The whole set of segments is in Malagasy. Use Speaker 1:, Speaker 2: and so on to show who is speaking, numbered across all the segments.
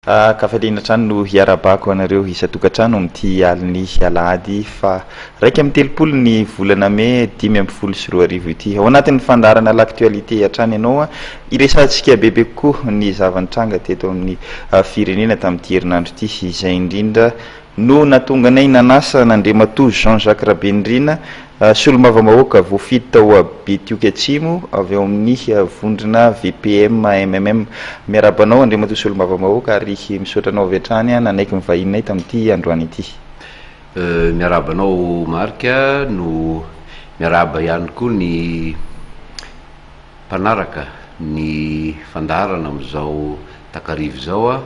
Speaker 1: Ankafaliana hatrany no hiarahabako anareo isan-tokantrano amin'ity alin'ny alahady faha 31 ny volana mey 2015 ity. Ao anatin'ny fandaharana L'actualité hatrany ianao, hiresahantsika bebe kokoa ny zava-nitranga teto amin'ny firenena tamin'ity herinandro ity. Izay indrindra no nahatonga anay nanasa an'Andriamatoa Jean Jacques Rabenirina, solombavambahoaka voafidy tao Betioky Atsimo avy ao amin'ny vondrona VPM MMM. Miarahaba anao Andriamatoa solombavambahoaka ary misaotra anao avy hatrany nanaiky ny vahininay tamin'ity androany ity.
Speaker 2: Miarahaba anao Marc no miarahaba ihany koa ny mpanaraka ny fandaharana amin'izao takariva izao.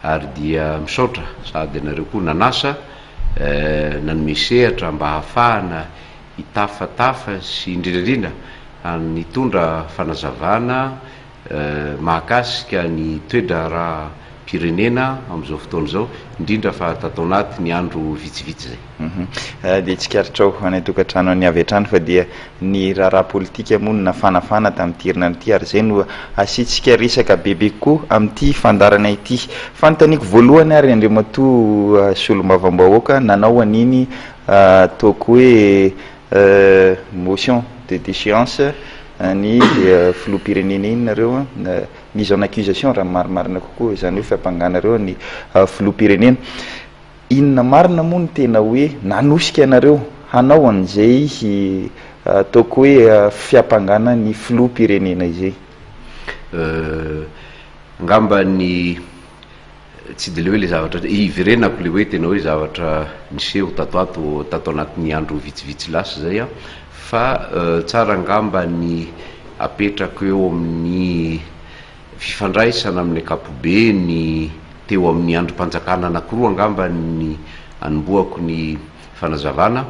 Speaker 2: Ary dia misaotra sahady anareo koa nanasa nanome sehatra mba hahafahana hitafatafa sy indrindra indrindra nitondra fanazavana mahakasika ny toe-draharaham-pirenena amin'izao fotoana izao, indrindra fa tato anaty ny andro vitsivitsy izay.
Speaker 1: Dia tsikaritrao any an-tokantrano any avy hatrany fa dia ny raharaha politika moa no nafanafana tamin'ity herinandro ity ary izay no asiantsika resaka bebe kokoa amin'ity fandaharana ity. Fanontaniako voalohany ary Andriamatoa Solombavambahoaka, nanao an'iny ataoko hoe motion de déchéance ny filoham-pirenena iny nareo, mise en accusation raha ny marimarina kokoa, izany hoe fiampanganareo ny filoham-pirenena. Inona marina moa no tena hoe nanosika anareo hanao an'izay ataoko hoe fiampangana ny filoham-pirenena izay?
Speaker 2: Angamba ny tsy dia le hoe le zavatra iverenako le hoe tena hoe zavatra niseho tato ato tato anatin'ny andro vitsivitsy lasa izay an, fa tsara angamba ny apetrako eo amin'ny Fifandraisana amin'ny ankapobeny teo amin'ny andrim-panjakana anankiroa angamba ny anombohako ny fanazavana.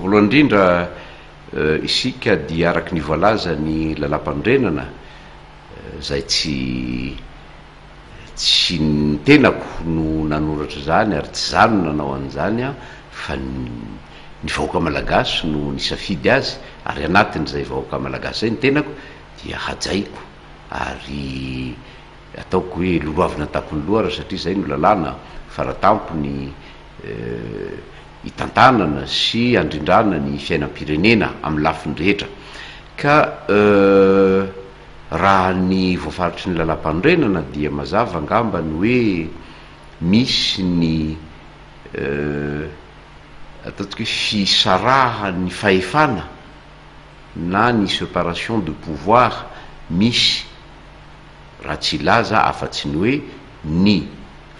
Speaker 2: Voalohany indrindra, isika dia araka ny voalaza ny lalàmpanorenana izay tsy tsy ny tenako no nanoratra izany ary tsy izaho no nanao an'izany fa ny vahoaka malagasy no nisafidy azy ary anatin'izay vahoaka malagasy izay ny tenako dia hajaiko ary ataoko hoe lolohavina an-tampon'ny loha ary satria izay no lalàna faratampony hitantanana sy handrindrana ny fiainam-pirenena amin'ny lafiny rehetra. Ka raha ny voafaritry ny lalàmpanorenana dia mazava angamba ny hoe misy ny ataontsika hoe fisarahan'ny fahefana na ny separation de pouvoir misy raha tsy hilaza afa-tsy ny hoe ny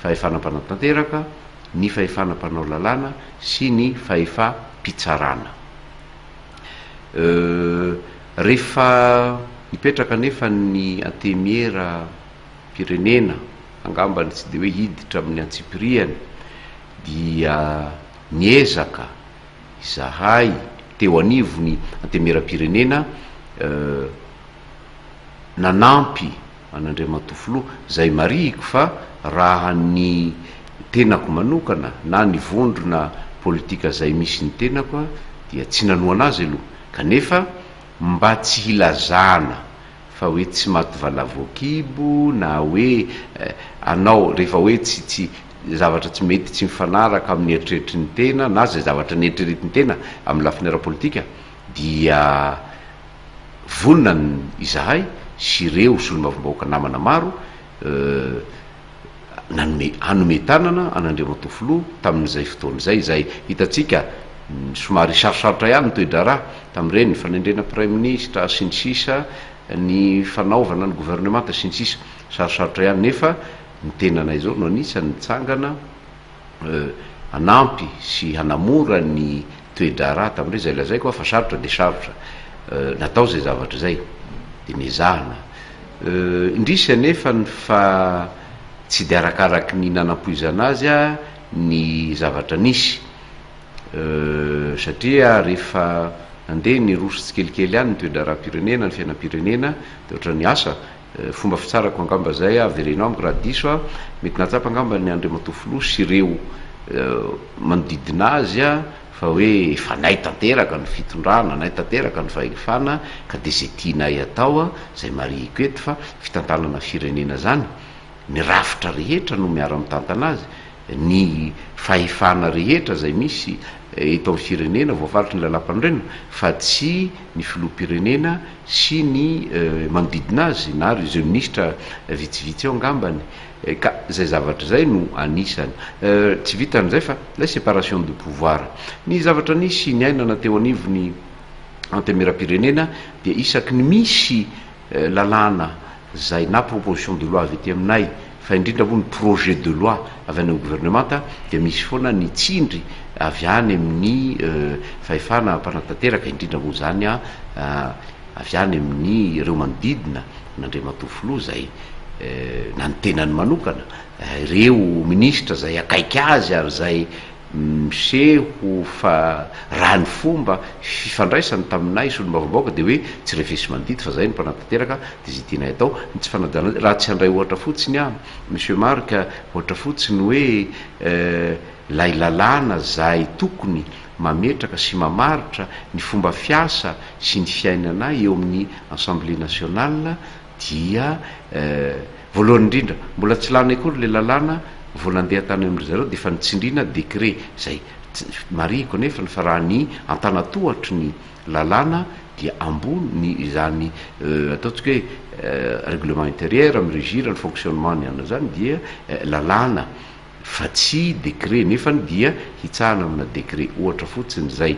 Speaker 2: fahefana mpanatanteraka, ny fahefana mpanao lalàna sy ny fahefam-pitsarana. Rehefa nipetraka anefa ny Antenimieram-pirenena, angambany tsy dia hoe hiditra amin'ny antsipiriany, dia niezaka Izahay teo anivon'ny Antenimierampirenena nanampy an'Andriamatoa Filoha, izay marihiko fa raha ny tenako manokana na ny vondrona politika izay misy ny tenako dia tsy nanohana azy aloha, kanefa mba tsy hilazana fa hoe tsy maty valavoakibo na hoe anao rehefa hoe tsy tsy zavatra tsy mety tsy mifanaraka amin'ny eritreritry ny tena na izay zavatra neritreretin'ny tena amin'ny lafiny ara-politika dia vonona izahay sy ireo solombavambahoaka namana maro nanome hanome tanana an'Andriamatoa Filoha tamin'izay fotoana izay, izay hitantsika somary sarosarotra ihany ny toe-draharaha tamin'ireny fanendrena praiminisitra sy ny sisa, ny fanaovana ny governemanta sy ny sisa, sarosarotra ihany nefa ny tenanay izao no anisan'ny nitsangana hanampy sy hanamora ny toe-draharaha tamin'ireny, izay lazaiko fa sarotra dia sarotra natao izay zavatra izay dia nezahana. Indrisy anefa ny fa tsy dia arakaraky ny nanampoizana azy ny zavatra nisy satria rehefa nandeha niroso tsikelikely ihany ny toe-draharaham-pirenena, ny fiainam-pirenena dia ohatran'ny asa, fomba fitsarako angamba izay, avereno amiko raha diso aho, mety nahatsapa angamba ny Andriamatoa Filoha sy ireo manodidina azy fa hoe efa anay tanteraka ny fitondrana, anay tanteraka ny fahefana ka dia izay tianay atao, izay marihiko eto fa fitantanana firenena izany. ny rafitra rehetra no miara-mitantana azy, ny fahefana rehetra izay misy eto amin'ny firenena voafaritry ny lalàmpanorenana fa tsy ny filoham-pirenena sy ny manodidina azy na ireo minisitra vitsivitsy eo angambany ka izay zavatra izay no anisany tsy vitan'izay fa ilay séparation de pouvoir ny zavatra nisy niainana teo anivon'ny antenimierampirenena dia isaky ny misy lalàna izay na proposition de loi avy aty aminay fa indrindra moa ny projet de loi avy any amin'ny governemanta dia misy foana ny tsindry avy any amin'ny fahefana mpanatanteraka indrindra moa izany avy any amin'ny ireo manodidina an'Andriamatoa Filoha izay na ny tenany manokana ireo minisitra izay akaiky azy ary izay Miseho fa raha ny fomba fifandraisany taminay solombavambahoaka dia hoe tsy refesi-mandidy fa zay no mpanatanteraka dia izay tianay atao. Ny tsy fanajana azy, raha tsy handray ohatra fotsiny aho Monsieur Marc, ohatra fotsiny hoe ilay lalàna izay tokony mametraka sy mamaritra ny fomba fiasa sy ny fiainanay eo amin'ny Assemblée nationale dia Voalohany indrindra, mbola tsy lany akory ilay lalàna vao nandeha tany amin-dry zareo dia efa nitsindriana décret izay. Marihiko anefa fa raha ny antanatohatry ny lalàna dia ambony ny izany ataontsika hoe règlement intérieur mi-régir ny fonctionnement ny anona izany dia lalàna fa tsy décret nefany dia hitsahana amina décret ohatra fotsiny izay.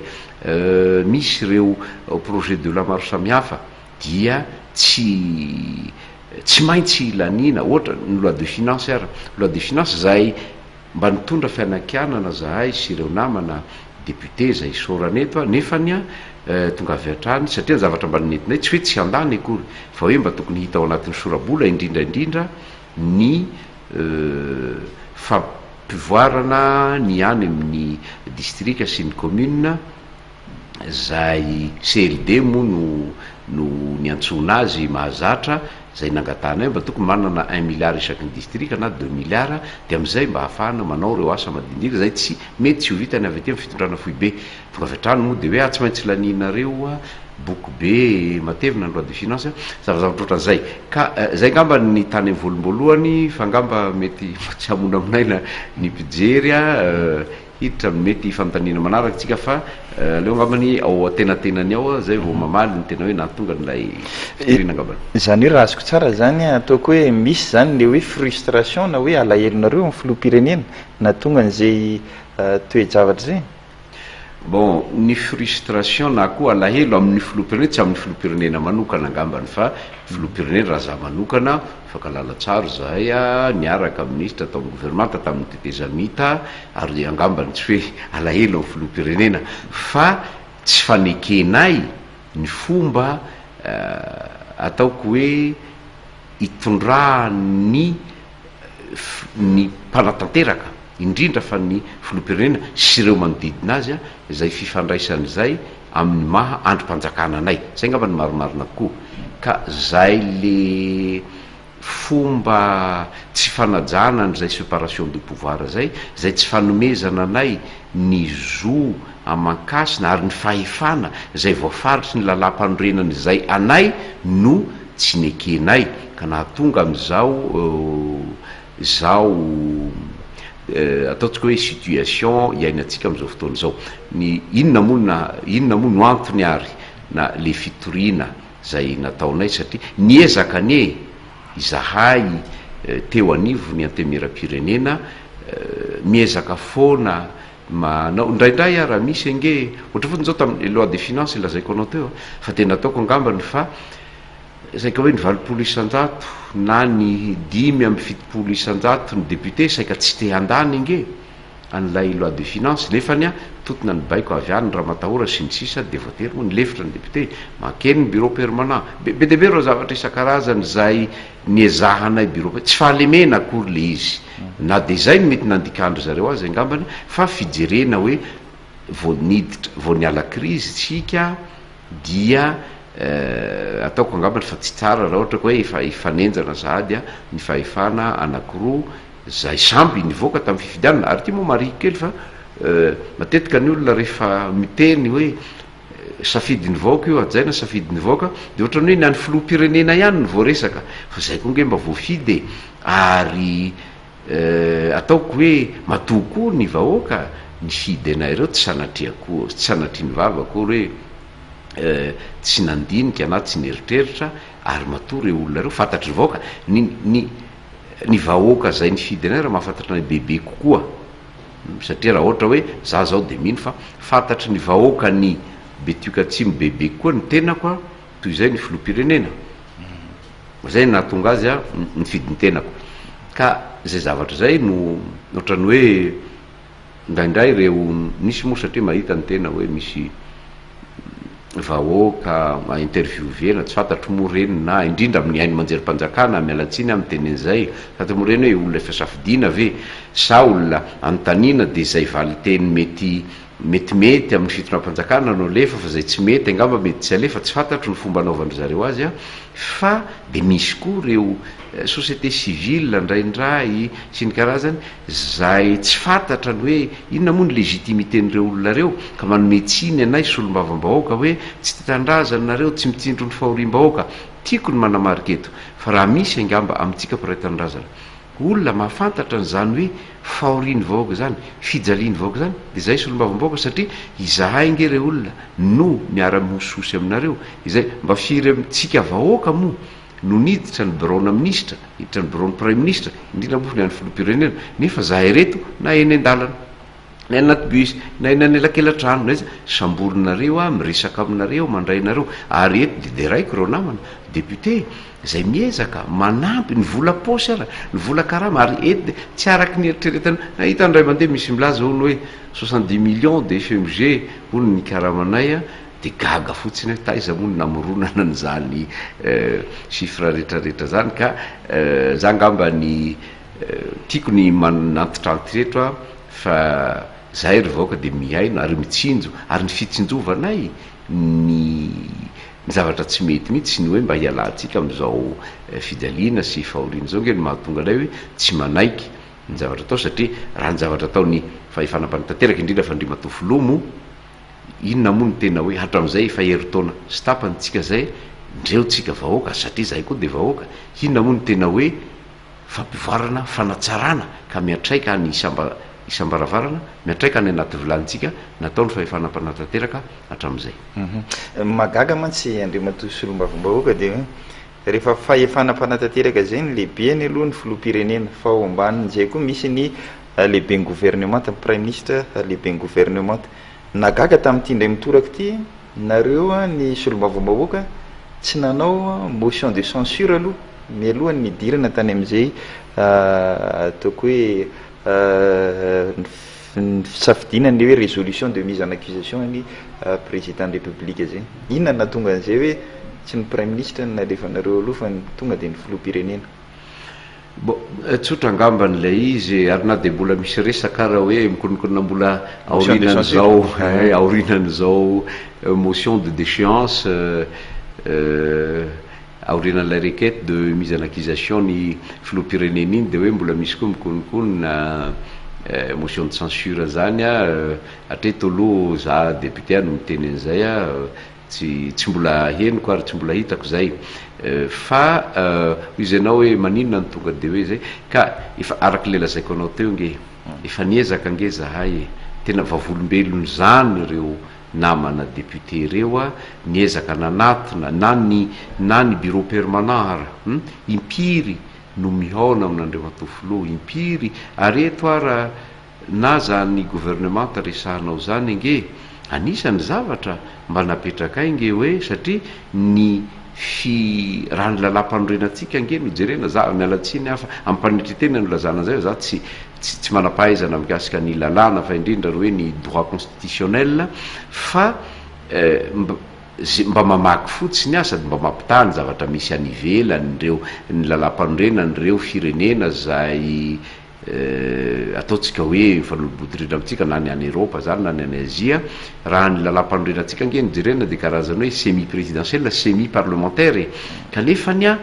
Speaker 2: Misy ireo projet de loi maro samihafa dia tsy tsy maintsy laniana, ohatra ny loi de finance ara, loi de finance izay mba nitondra fianakianana zahay sy ireo namana député izay isaorana eto a, nefany a tonga avy hatrany satria ny zavatra mba nentinay tsy hoe tsy handany akory fa hoe mba tokony hita ao anatin'ny sora-bola indrindra indrindra ny fampivoarana ny any amin'ny distrika sy ny commune izay CLD moa no no niantsoana azy mahazatra, izay nangatahanay mba tokony manana un milliard isaky ny distrika na deux milliards dia amin'izay mba ahafahana manao ireo asa madinidinika izay tsy mety tsy ho vitany avy aty amin'ny fitondrana foibe. Tonga avy hatrany moa dia hoe ah tsy maintsy lanianareo oa boky be matevina ny loi de finance, zavazavatra ohatran'izay. Ka izay angamba ny tany amin'ny voaloham-boalohany fa angamba mety tsy hamonamonaina ny mpijery a. Hiditra amin'ny mety fanontaniana manaraka tsika fa aleo angambany ao antenatenany ao zay vao mamaly ny tena hoe nahatonga an'ilay fitoriana angambany.
Speaker 1: Izany hoe raha azoko tsara izany ataoko hoe misy izany le hoe frustration na hoe alahelonareo amin'ny filoham-pirenena nahatonga an'izay toe-javatra izay?
Speaker 2: Bon, ny frustration na koa alahelo amin'ny filoham-pirenena, tsy amin'ny filoham-pirenena manokana angambany fa filoham-pirenena raha za manokana, Mifankahalala tsara izahay, niaraka minisitra tao amin'ny governemanta tamin'ny tetezamita ary angambany tsy hoe alahelo amin'ny filoham-pirenena fa tsy fanekenay ny fomba ataoko hoe itondrahan'ny ny mpanatanteraka indrindra fa ny filoham-pirenena sy ireo manodidina azy izay fifandraisana izay amin'ny maha andrim-panjakana anay. Zay angamba no marimarina kokoa. Ka zay le fomba tsy fanajana an'izay separation de pouvoir zay, zay tsy fanomezana anay ny zo aman-kasina ary ny fahefana izay voafaritry ny lalàmpanorenana izay anay no tsy nekenay ka nahatonga amin'izao Izao ataontsika hoe situation iainantsika amin'izao fotoana izao. Ny inona moa na inona moa no antony ary na le fitoriana izay nataonay satria niezaka anie izahay teo anivon'ny antenimierampirenena miezaka foana manao indraindray ara misy ange ohatra fotsiny izao tamin'ny loi de finance lazaiko anao teo fa dia nataoko angambany fa Saika hoe ny 80 isanjato na ny 75 isanjato ny député saika tsy te handany ange an'ilay loi de finance nefany a totona ny baiko avy any ramatahora sy ny sisa dia voatery moa nilefitra ny député mankeny ny bureau permanent be be dia be ireo zavatra isan-karazany izay niezahanay bureau tsy fahalemena akory le izy na dia izay no mety nandikan-dry zareo azy angambany fa fijerena hoe vao niditra vao niala crise tsika dia ataoko angambany fa tsy tsara raha ohatra ka hoe efa hifanenjana sahady ny fahefana anankiroa izay samby nivoaka tamin'ny fifidianana, ary ity moa marihiko kely fa matetika ny olona rehefa miteny hoe Safidin'ny vahoaka io, hajaina safidin'ny vahoaka, dia ohatran'ny hoe ny an'ny filoham-pirenena ihany no voaresaka, fa zay koa nge mba voafidy e, ary ataoko hoe matoa koa ny vahoaka nifidy anay ireo tsy sanatria akory, tsy sanatria ny vava akory hoe tsy nandinika na tsy nieritreritra, ary matoa ireo olona ireo fantatry ny vahoaka, ny ny ny vahoaka zay nifidy anay raha mahafantatra anay bebe kokoa. Satria raha ohatra hoe za zao dia mino fa fantatry ny vahoaka ny Betioky Atsimo bebe kokoa ny tenako a, toy izay ny filoham-pirenena. Zay no nahatonga azy a nifidy ny tenako. Ka zay zavatra zay no ohatran'ny hoe indraindray ireo misy moa satria mahita ny tena hoe misy vahoaka interviewena, tsy fantatro moa ireny na indrindra amin'ny haino aman-jerim-panjakana, miala tsiny aho miteny an'izay, tsy fantatro moa ireny hoe olona efa safidiana ve sa olona anontaniana dia izay valin-teny mety metimety amin'ny fitondram-panjakana no alefa fa izay tsy mety angamba mety tsy alefa, tsy fantatro ny fomba anaovan-dry zareo azy an, fa dia misy koa ireo société civile indraindray sy ny karazany Izay tsy fantatra ny hoe inona moa ny légitimité-n'ireo olona ireo ka manome tsiny anay solombavambahoaka hoe tsy tia tanindrazana nareo, tsy mitsinjo ny fahoriam-bahoaka. Tiako ny manamarika eto fa raha misy angamba amintsika mpiray tanindrazana olona mahafantatra an'izany hoe fahorian'ny vahoaka izany, fijalian'ny vahoaka izany dia izahay solombavambahoaka satria izahay ange re olona no miara-mihosihosy aminareo, izay mba firy amintsika vahoaka moa no niditra ny biraona minisitra, niditra ny biraon'ny praiminisitra, indrindra moa ny an'ny filoham-pirenena, nefa zahay ireto na eny an-dalana, na eny anaty bus, na eny anelakelan-trano, na aiza, samborinareo aho, miresaka aminareo, mandray anareo, ary eto dia deraiko ireo namana député izay miezaka manampy, ny vola paosy ara, ny vola karama, ary eto dia tsy araky ny eritreretana, nahita indray mandeha misy milaza hono hoe 70 millions de FMG hono ny karamanay an, Dia gaga fotsiny hoe taiza moa no namoronana an'izany chiffre rehetrarehetra izany ka za angamba ny tiako ny manantitrantitra eto a fa zahay ry vahoaka dia mihaino ary mitsinjo ary ny fitsinjovanay ny ny zavatra tsy mety mihitsy ny hoe mba hialantsika amin'izao fijaliana sy fahoriana izao nge no mahatonga anay hoe tsy manaiky ny zavatra atao satria raha ny zavatra ataon'ny fahefana mpanatanteraka indrindra fa Andriamatoa Filoha moa Inona moa no tena hoe hatramin'izay efa herintaona sy tapany tsika zay ndreo tsika vahoaka satria zahay koa dia vahoaka, inona moa no tena hoe fampivoarana, fanatsarana ka miantraika any isamba isam-baravarana, miantraika any anaty vilanintsika nataon'ny fahefana mpanatanteraka hatramin'izay.
Speaker 1: Mahagaga mantsy Andriamatoa Solombavambahoaka dia hoe rehefa fahefana mpanatanteraka izay ny lehibeny aloha ny filoham-pirenena fa ao ambanin'izay koa misy ny lehiben'ny governemanta, ny praiminisitra lehiben'ny governemanta. Nahagaga tamin'ity indray mitoraka ity, nareo ny solombavambahoaka tsy nanao motion de censure aloha mialohan'ny nidirana tany amin'izay ataoko hoe fisafidiana ny hoe résolution de mise en accusation ny président de république izay. Inona no nahatonga an'izay hoe tsy ny praiminisitra no nalefanareo aloha fa tonga dia ny filoham-pirenena?
Speaker 2: Bon, tsotra angambany ilay izy e, ary na dia mbola misy resaka ara hoe mikononkonona mbola aorianan'izao aorianan'izao motion de déchéance aorianan'ilay requête de mise en accusation ny filoham-pirenena iny dia hoe mbola misy koa mikononkonona motion de censure zany a, hatreto aloha za député no miteny an'izay a, Tsy tsy mbola henoko ary tsy mbola hitako izay fa hoy izy ianao hoe maninona no tonga dia hoe izay ka efa araka ilay lazaiko anao teo nge efa niezaka nge zahay e tena vavolombelon'izany ireo namana député ireo a niezaka nanatona na ny na ny bureau permanent ara hum impiry no mihaona amin'Andriamatoa Filoha impiry ary eto ara Na zany gouvernemanta resahanao zany ange anisan'ny zavatra mba napetrakay nge hoe satria ny fi raha ny lalam-panorenantsika ange no jerena za miala tsiny aho fa am-panetretena no ilazana an'izay fa za tsy tsy tsy manam-pahaizana mikasika ny lalàna fa indrindra ny hoe ny droit constitutionnel fa mb ze mba mamaky fotsiny aho sady mba mampitaha ny zavatra misy any ivelany ireo ny lalam-panorenan'ireo firenena zay ataontsika hoe mifanolo-bodirindra amintsika na ny any Eropa zany na ny any Azia, raha ny lalàmpanorenantsika ange no jerena dia karazany hoe semi présidentiel, semi parlementaire e, kanefa anie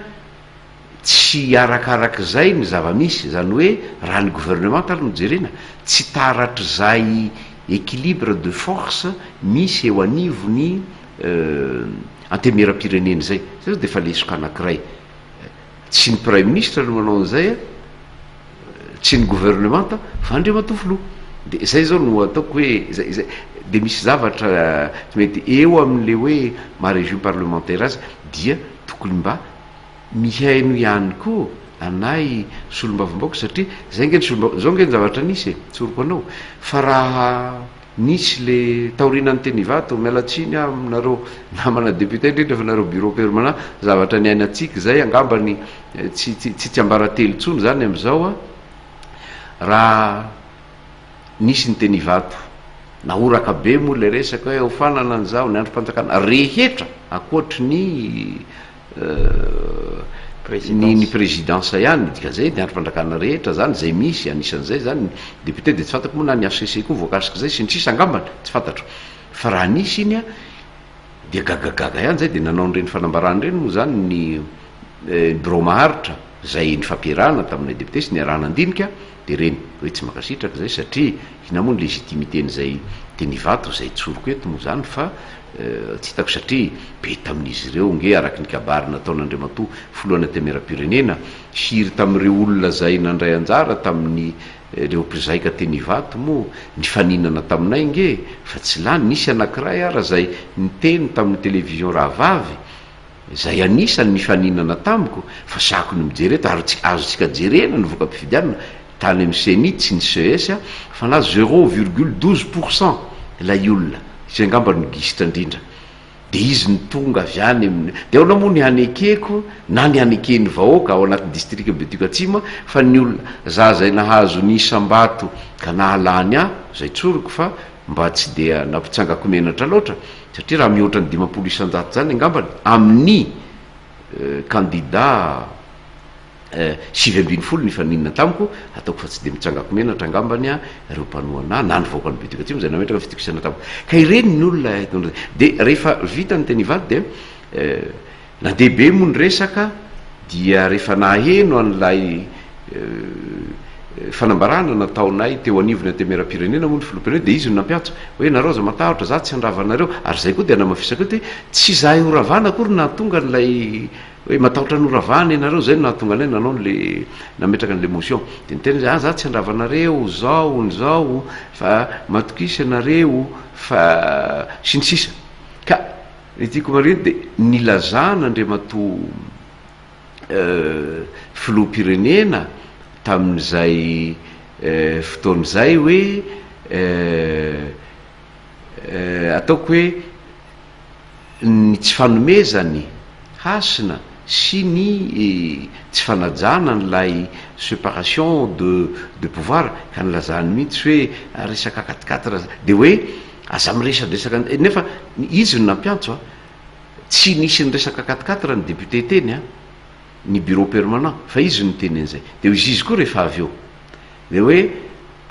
Speaker 2: tsy arakarak'izay ny zava-misy, izany hoe raha ny gouvernemanta ary no jerena, tsy taratr'izay équilibre de force misy eo anivon'ny. Antenimierampirenena izay. Izay zao dia efa lesoka anankiray. Tsy ny Praiminisitra no manao an'izay an, tsy ny governemanta fa Andriamatoa Filoha. Dia izay izao no ataoko hoe izay izay dia misy zavatra tsy mety eo amin'ilay hoe maha régime parlementaire azy dia tokony mba mihaino ihany koa anay solombavambahoaka satria izay ange ny solomba- izao ange ny zavatra nisy e, tsoriko anao fa raha Nisy le taorianan'ny teny Ivato, miala tsiny aho aminareo namana député indrindra fa nareo bureau permanent, zavatra niainantsika izay angambany tsy tsy tsy tsiambaratelo intsony izany amin'izao a, raha nisy ny teny Ivato, nahoraka be moa ilay resaka hoe hofanana an'izao, ny andrim-panjakana rehetra ankoatry ny Ny ny présidence ihany, ny dikan'izay ny andrim-panjakana rehetra zany izay misy, anisan'izay zany ny député dia tsy fantako moa na ny HCC koa voakasik'izay sy ny sisa angambany, tsy fantatro. Fa raha nisy iny an, dia gagagaga ihany zay, dia nanao an'ireny fanambarana ireny moa zany ny birao maharitra izay nifampiarahana taminay député sy niaraha-nandinika, dia ireny hoe tsy mankasitraka izay satria inona moa ny légitimité-n'izay teny Ivato izay tsoriko eto moa zany fa Tsy hitako satria be tamin'izy ireo nge araka ny kabary nataon'Andriamatoa Filohan'ny Antenimierampirenena, firy tamin'ireo olona izay nandray anjara tamin'ny ireo mpizaika teny Ivato moa nifaninana taminay nge fa tsy lany, nisy anankiray ara izay niteny tamin'ny télévision rahavavy izay anisany nifaninana tamiko fa sahako ny mijery eto ary tsy azontsika jerena ny voka-pifidianana tany amin'ny ceni tsy ny ces fa na zero virgule 12 pour cent ilay olona izay angamba no gisitra indrindra dia izy no tonga avy any amin'ny dia ahoana moa ny hanekeko na ny haneken'ny vahoaka ao anatin'ny distrika Betioky Atsimo fa ny olona za izay nahazo ny isam-bato ka nahalany ahy izay tsoriko fa mba tsy dia nampitsangako menatra loatra satria raha mihoatra ny 50 isan-jato izany angambany amin'ny kandida 19 nifaninana tamiko, ataoko fa tsy dia mitsangako menatra angambany ireo mpanohana ahy na ny vahoakan'i Betioky Atsimo izay nametraka ny fitokisana tamiko. Ka ireny ny olona hitondra. Dia rehefa vita ny teny Ivato dia Nandeha be moa ny resaka dia rehefa naheno an'ilay fanambarana nataonay teo anivon'ny Antenimierampirenena moa ny filoham-pirenena dia izy no nampiantso hoe nareo aza matahotra za tsy handrava anareo ary izay koa dia namafisako eto hoe tsy izahay horavana akory no nahatonga an'ilay hoe matahotra ny horavana ianareo izay no nahatonga anay nanao an'le nametraka an'le motion dia niteny izy ah za tsy handrava anareo zao ny zao fa matokisa ianareo fa sy ny sisa ka Ny tiako marihina dia nilazana Andriamatoa Filoham-pirenena tamin'izay fotoana izay hoe ataoko hoe ny tsy fanomezany hasina sy ny tsy fanajana an'ilay separation de de pouvoir ka nilazany mihitsy hoe resaka quatre quatre dia hoe Aza miresadresaka an, nefa izy no nampiantso a! Tsy nisy niresaka quatre quatre ny député teny a! Ny bureau permanent fa izy no niteny an'izay. Dia hoy izy koa rehefa avy eo, dia hoe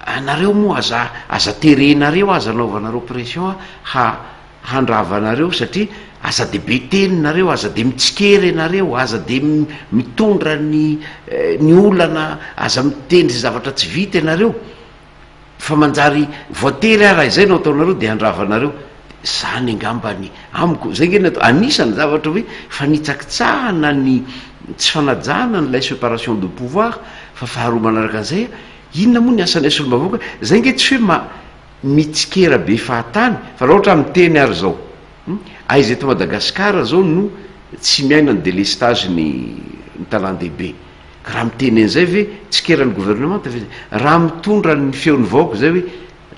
Speaker 2: anareo moa aza aza terenareo aza anaovanareo pression ha handrava anareo satria aza dia be teny nareo, aza dia mitsikera ianareo, aza dia mitondra ny ny olana, aza miteny izay zavatra tsy vita ianareo. Fa manjary voatery aho raha izay no ataonareo dia handrava anareo. Izany angamba ny amiko, izay ange ny atao, anisan'ny zavatra hoe fanitsakitsahana ny tsy fanajana an'ilay separation de pouvoir, fa faharoa manaraka an'izay, inona moa ny asanay solombavambahoaka, izay ange tsy hoe ma- mitsikera be fahatany, fa raha ohatra aho miteny ary izao, hum, aiza eto Madagasikara izao no tsy miaina ny délestage ny ny tanàn-dehibe. Ka raha miteny an'izay ve tsikera ny gouvernemanta ve zay? Raha mitondra ny feon'ny vahoaka zay hoe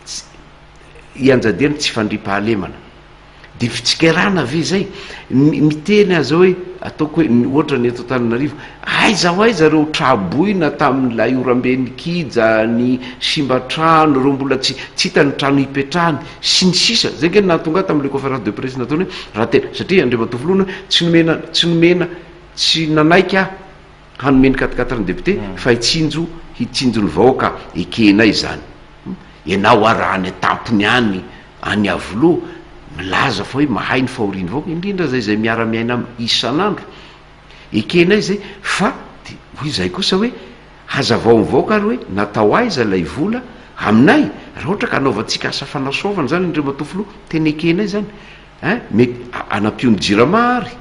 Speaker 2: tsy ianjadian'ny tsy fandriampahalemana de fitsikerana ve zay? Miteny aza hoe ataoko hoe ohatra ny eto Antananarivo, aiza ho aiza ireo tra-boina tamin'ilay orambe nikija, ny simba trano, ireo mbola tsy tsy hita ny trano hipetrahany sy ny sisa. Zay nge no nahatonga ahy tamin'ilay conférence de presse nataony hoe raha tena, satria Andriamatoa Filoha tsy nomena tsy nomena tsy nanaiky aho hanome ny quatre-quatre ny député fa hitsinjo hitsinjo ny vahoaka ekenay izany ianao ary raha any an-tampony any any Iavoloha milaza fa hoe mahay ny fahorian'ny vahoaka indrindra izay izay miara-miaina aminy isan'andro ekenay izay fa de hoy izahay kosa hoe hazavao amin'ny vahoaka ary hoe natao aiza ilay vola aminay raha ohatra ka anaovantsika asa fanasoavana izany Andriamatoa Filoha tena ekenay izany. Hein, mety anampio ny jirama ary,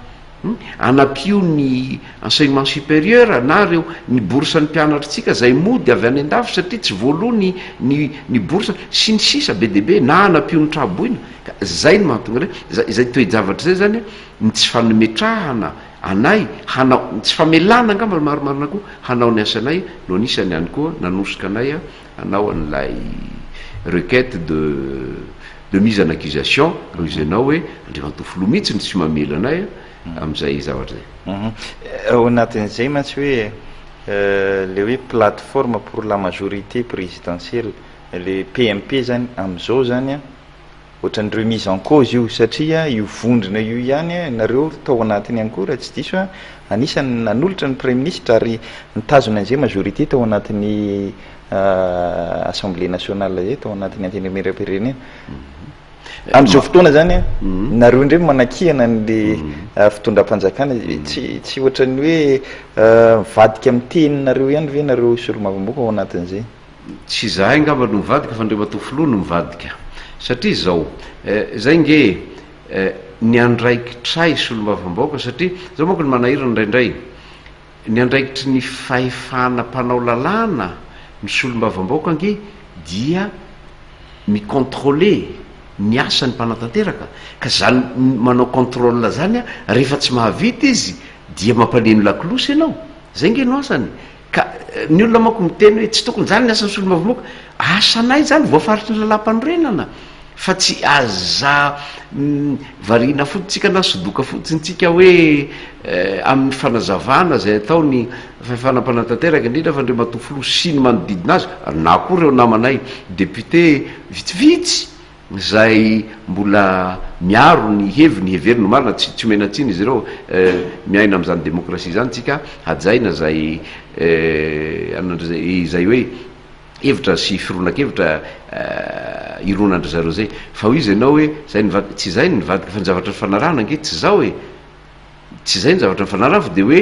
Speaker 2: hum, anampio ny enseignement supérieur na ireo ny bourse ny mpianatritsika izay mody avy any andafy satria tsy voaloa ny ny ny bourse sy ny sisa be dia be, na anampio ny tra-boina, ka zay no mahatonga anay, zay izay toe-javatra izay zany ny tsy fametrahana anay hanao, ny tsy famelana angamba no marimarina koa hanao ny asanay no anisany ihany koa nanosika anay hanao an'ilay requête de de mise en accusation hoy izy ianao hoe Andriamatoa Filoha mihitsy no tsy mamela anay amin'izay zavatra izay.
Speaker 1: Ao anatin'izay mantsy hoe ilay hoe plateforme pour la majorité présidentielle, ilay PMP zany amin'izao zany an, ohatran'ny remise en cause io satria io vondrona io ihany nareo tao anatiny ihany koa raha tsy diso aho, anisan'ny nanolotra ny praiminisitra ary nitazona an'izay majorité tao anatin'ny Assemblée nationale izay tao anatin'ny Antenimierampirenena. Amin'izao fotoana izany, nareo indray manakihana an'le fitondram-panjakana, tsy tsy ohatran'ny hoe mivadika amin'ny teninareo ihany ve nareo solombavambahoaka ao anatin'izay?
Speaker 2: Tsy izahay angamba no mivadika fa Andriamatoa Filoha no mivadika. Satria izao, izay nge e, ny andraikitray solombavambahoaka satria izao manko ny manahirana indraindray, Ny andraikitry ny fahefana mpanao lalàna, ny solombavambahoaka ange dia mi-contrôler ny asan'ny mpanatanteraka, ka zany manao contrôle zany rehefa tsy mahavita izy dia mampaneno lakolosy ianao, zay nge no asany, ka ny olona manko miteny hoe tsy tokony zany ny asan'ny solombavambahoaka, asanay zany voafaritry ny lalàmpanorenana. Fa tsy aza variana fotsiny tsika na sodoka fotsiny tsika hoe amin'ny fanazavana izay ataony fahefana mpanatanteraka indrindra fa Andriamatoa Filoha sy ny manodidina azy na koa ireo namanay député vitsivitsy izay mbola miaro ny heviny heveriny ho marina, tsy tsy omena tsiny izy ireo, miaina amin'izany demokrasia izany tsika, hajaina izay izay hoe hevitra sy fironan-kevitra ironan-dry zareo zay. Fa hoy izy ianao hoe zay nivadika, tsy izay ny nivadika fa ny zavatra nifanarahana ange tsy zao e! Tsy izay ny zavatra nifanarahana fa dia hoe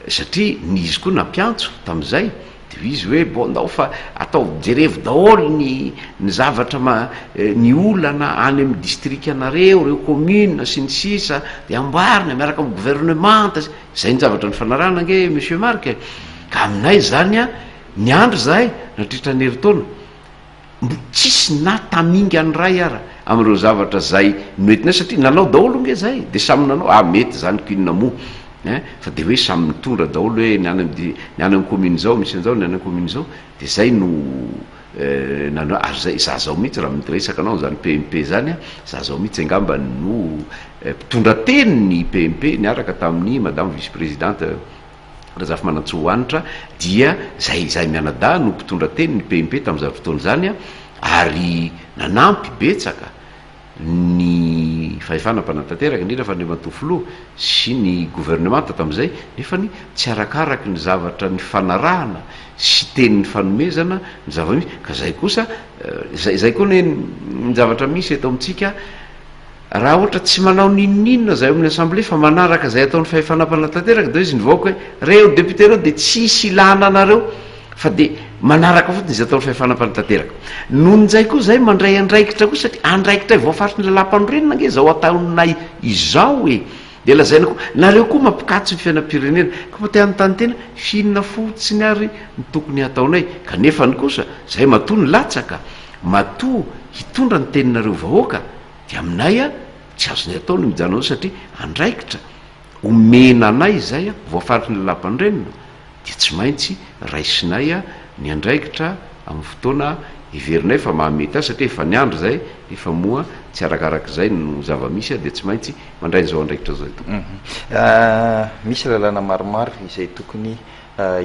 Speaker 2: satria ny izy koa nampiantso tamin'izay dia hoy izy hoe bon ndao fa ataovy jerevo daholo ny ny zavatra ma ny olana any amin'ny distrikanareo, ireo commune sy ny sisa dia amboarina miaraka amin'ny gouvernemanta, zay ny zavatra nifanarahana ange monsieur Marc e! Ka aminay izany an, Niandry izahay nandritra ny herintaona, mbo tsisy na tamingany iray ara amin'ireo zavatra izay noentinay satria nanao daholo nge izahay dia samy nanao, ah mety izany ko inona moa eh, fa dia hoe samy nitondra daholo hoe ny any amin'ny ny any amin'ny commune izao misy an'izao, ny any amin'ny commune izao, dia izay no nanao, ary izay, za zao mihitsy raha miresaka anao an'izany PMP izany an, za zao mihitsy angamba no mpitondra teny ny PMP niaraka tamin'ny madame vice présidente Razafimanantsoa Hanitra dia izay izahay mianadahy no mpitondra teny ny PMP tamin'izany fotoana izany ary nanampy betsaka ny fahefana mpanatanteraka indrindra fa Andriamatoa Filoha sy ny governemanta tamin'izay nefany tsy arakaraky ny zavatra nifanarahana sy teny nifanomezana ny zava-misy ka izay kosa izay izay koa anie ny zavatra misy eto amintsika Raha ohatra tsy manao n'inon'inona izahay ao amin'ny Assemblée fa manaraka izay ataon'ny fahefana mpanatanteraka dia hoy izy ny vahoaka hoe reo député reo dia tsisy ilana anareo fa dia manaraka fotsiny izay ataon'ny fahefana mpanatanteraka. Noho injay koa izahay mandray andraikitra koa satria andraikitray voafaritry ny lalàmpanorenana ange izao ataonay izao e! Dia lazaina koa nareo koa mampikatso ny fiainam-pirenena. Koa mba te hanontany tena f'inona fotsiny ary no tokony hataonay? Kanefany kosa izahay matoa nilatsaka, matoa hitondra ny teninareo vahoaka Dia aminay a, tsy azonay atao ny mijanona ao satria andraikitra omena anay izay a, voafaritry ny lalàmpanorenana, dia tsy maintsy raisinay a ny andraikitra amin'ny fotoana heverinay fa mahamety azy satria efa niandry izay nefa moa tsy arakarak'izay no zava-misy a, dia tsy maintsy mandray an'izao andraikitra izao tokoa.
Speaker 1: Misy lalàna maromaro izay tokony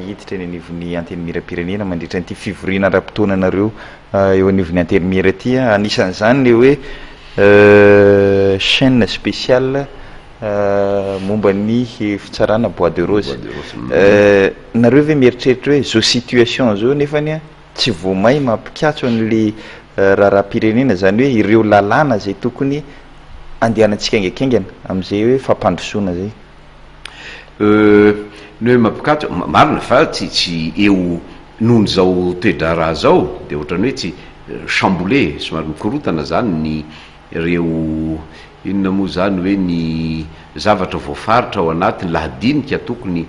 Speaker 1: hiditra eny anivon'ny Antenimierampirenena mandritra an'ity fivoriana ara-potoananareo eo anivon'ny Antenimiera ity. Anisan'izany ny hoe chaîne spéciale momba ny fitsarana bois de rose. Nareo ve mieritreritra hoe zao situation zao nefany tsy vao may mampikatso an'le raharaham-pirenena, izany hoe ireo lalàna izay tokony andehanantsika haingankaingana amin'izay hoe fampandrosoana izay?
Speaker 2: Euh, ny hoe mampikatso, marina fa tsy tsy eo noho ny izao toe-draharaha izao dia ohatran'ny hoe tsy chamboulé, somary mikorotana zany ny ireo inona moa izany hoe ny zavatra voafaritra ao anatin'ny lahadinika tokony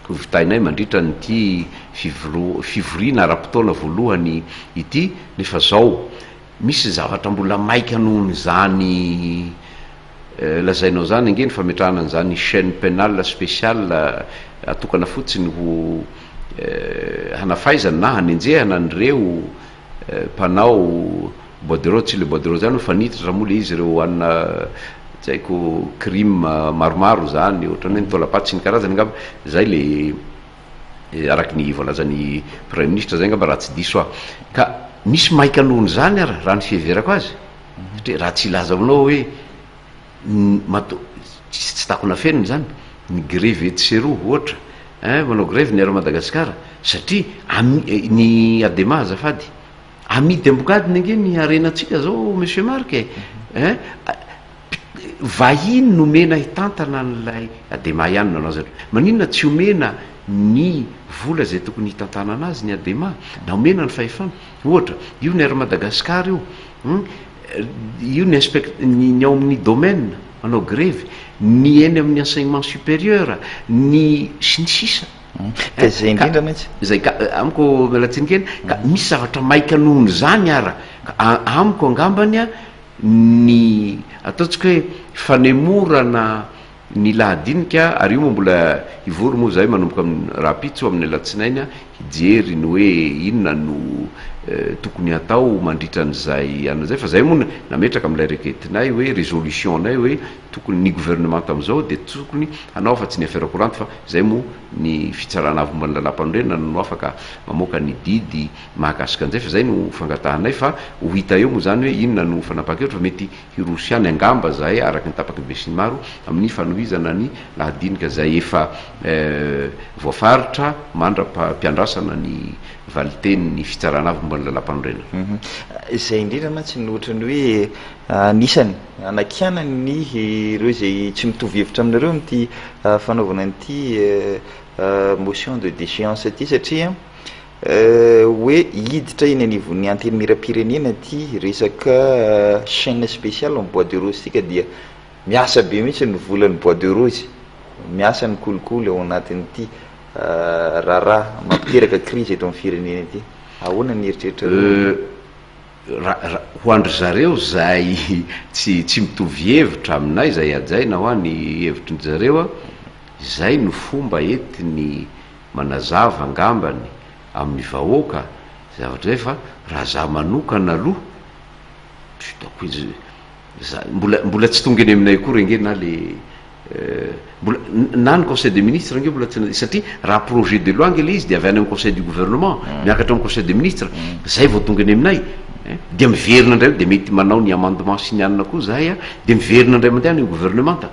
Speaker 2: ho vitainay mandritra an'ity fivoriana ara-potoana voalohany ity, nefa zao misy zavatra mbola maika nohon'izany lazainao izany ange ny fametrahana an'izany chaine pénale spéciale atokana fotsiny ho hanafaizana na hanenjehana an'ireo mpanao bois de rose, tsy le bois de rose ihany fa nitatra moa le izy ireo hanina tsy haiko crime maromaro zany ohatran'ny hoe ny taolam-paty sy ny karazany angamba, zay le araky ny voalazan'ny praiminisitra zay angamba raha tsy diso aho. Ka misy maika nohon'izany ara raha ny fiheverako azy, satria raha tsy hilaza aminao hoe Ny mato tsy tsy takona afenina izany, ny grevy etsy sy eroa ohatra ein, manao grevy ny Air Madagascar satria ami ny Adema azafady, amidy ambongadiny ange ny harenantsika zao Monsieur Marc e, ein, vahiny nomena hitantana an'ilay Adema ihany no nanao azy, maninona tsy omena ny vola izay tokony hitantanana azy ny Adema, na omena ny fahefana, ohatra io ny Air Madagascar io, hum, Io ny inspect ny ny ao amin'ny domaine manao grevy, ny eny amin'ny enseignement supérieur, ny sy ny sisa.
Speaker 1: Ka izay indrindra mantsy.
Speaker 2: Izay ka amiko miala tsiny kely, ka misy zavatra maika nohon'izany ara, ka amiko angambany a ny ataontsika hoe fanemorana Ny lahadinika, ary io moa mbola hivory moa izahay manomboka amin'ny rahampitso amin'ny alatsinainy hijery ny hoe inona no tokony hatao mandritra an'izay anona izay fa izay moa nametraka amin'ilay requête-nay hoe résolution-nay hoe tokony ny gouvernement tamin'izao dia tokony hanao afa-tsy ny affaire courante fa izay moa ny fitsarana avo momba ny lalàmpanorenana no afaka mamoaka ny didy mahakasika an'izay fa izay no fangatahanay fa ho hita eo moa izany hoe inona no fanapahan-kevitra fa mety Hiroso ihany angamba zahay araka ny tapaky ny besinimaro amin'ny fanohizana ny lahadinika izay efa voafaritra mandra-piandrasana ny valitenin'ny Fitsarana Avo momba ny Lalàmpanorenana.
Speaker 1: Izay indrindra mantsy no ohatran'ny hoe anisany anakianany ireo izay tsy mitovy hevitra aminareo amin'ity fanaovana an'ity motion de déchéance ity satria Hoe hiditra eny anivon'ny Antenimierampirenena ity resaka chaine spéciale amin'ny bois de rose ity ka dia miasa be mihitsy ny volan'ny bois de rose, miasa ny kolikoly ao anatin'ity raharaha mampiteraka crise eto amin'ny firenena ity. Ahoana ny eritreritrareo?
Speaker 2: Ra, ra, ho an-dry zareo izay tsy, tsy mitovy hevitra aminay, izay hajaina hoa ny hevitry ny zareo, izay no fomba entiny manazava angambany amin'ny vahoaka zavatra izay fa raha za manokana aloha tsy hitako hoe za mbola mbola tsy tonga eny aminay akory ange na le mbola na ny conseil des ministres ange mbola tsy satria raha projet de loi ange le izy de avy any amin'ny conseil du gouvernement miakatra amin'ny conseil des ministres zay vao tonga eny aminay dia miverina indray de mety manao ny amendement sy ny anona koa zahay a de miverina indray mandeha any amin'ny gouvernemanta.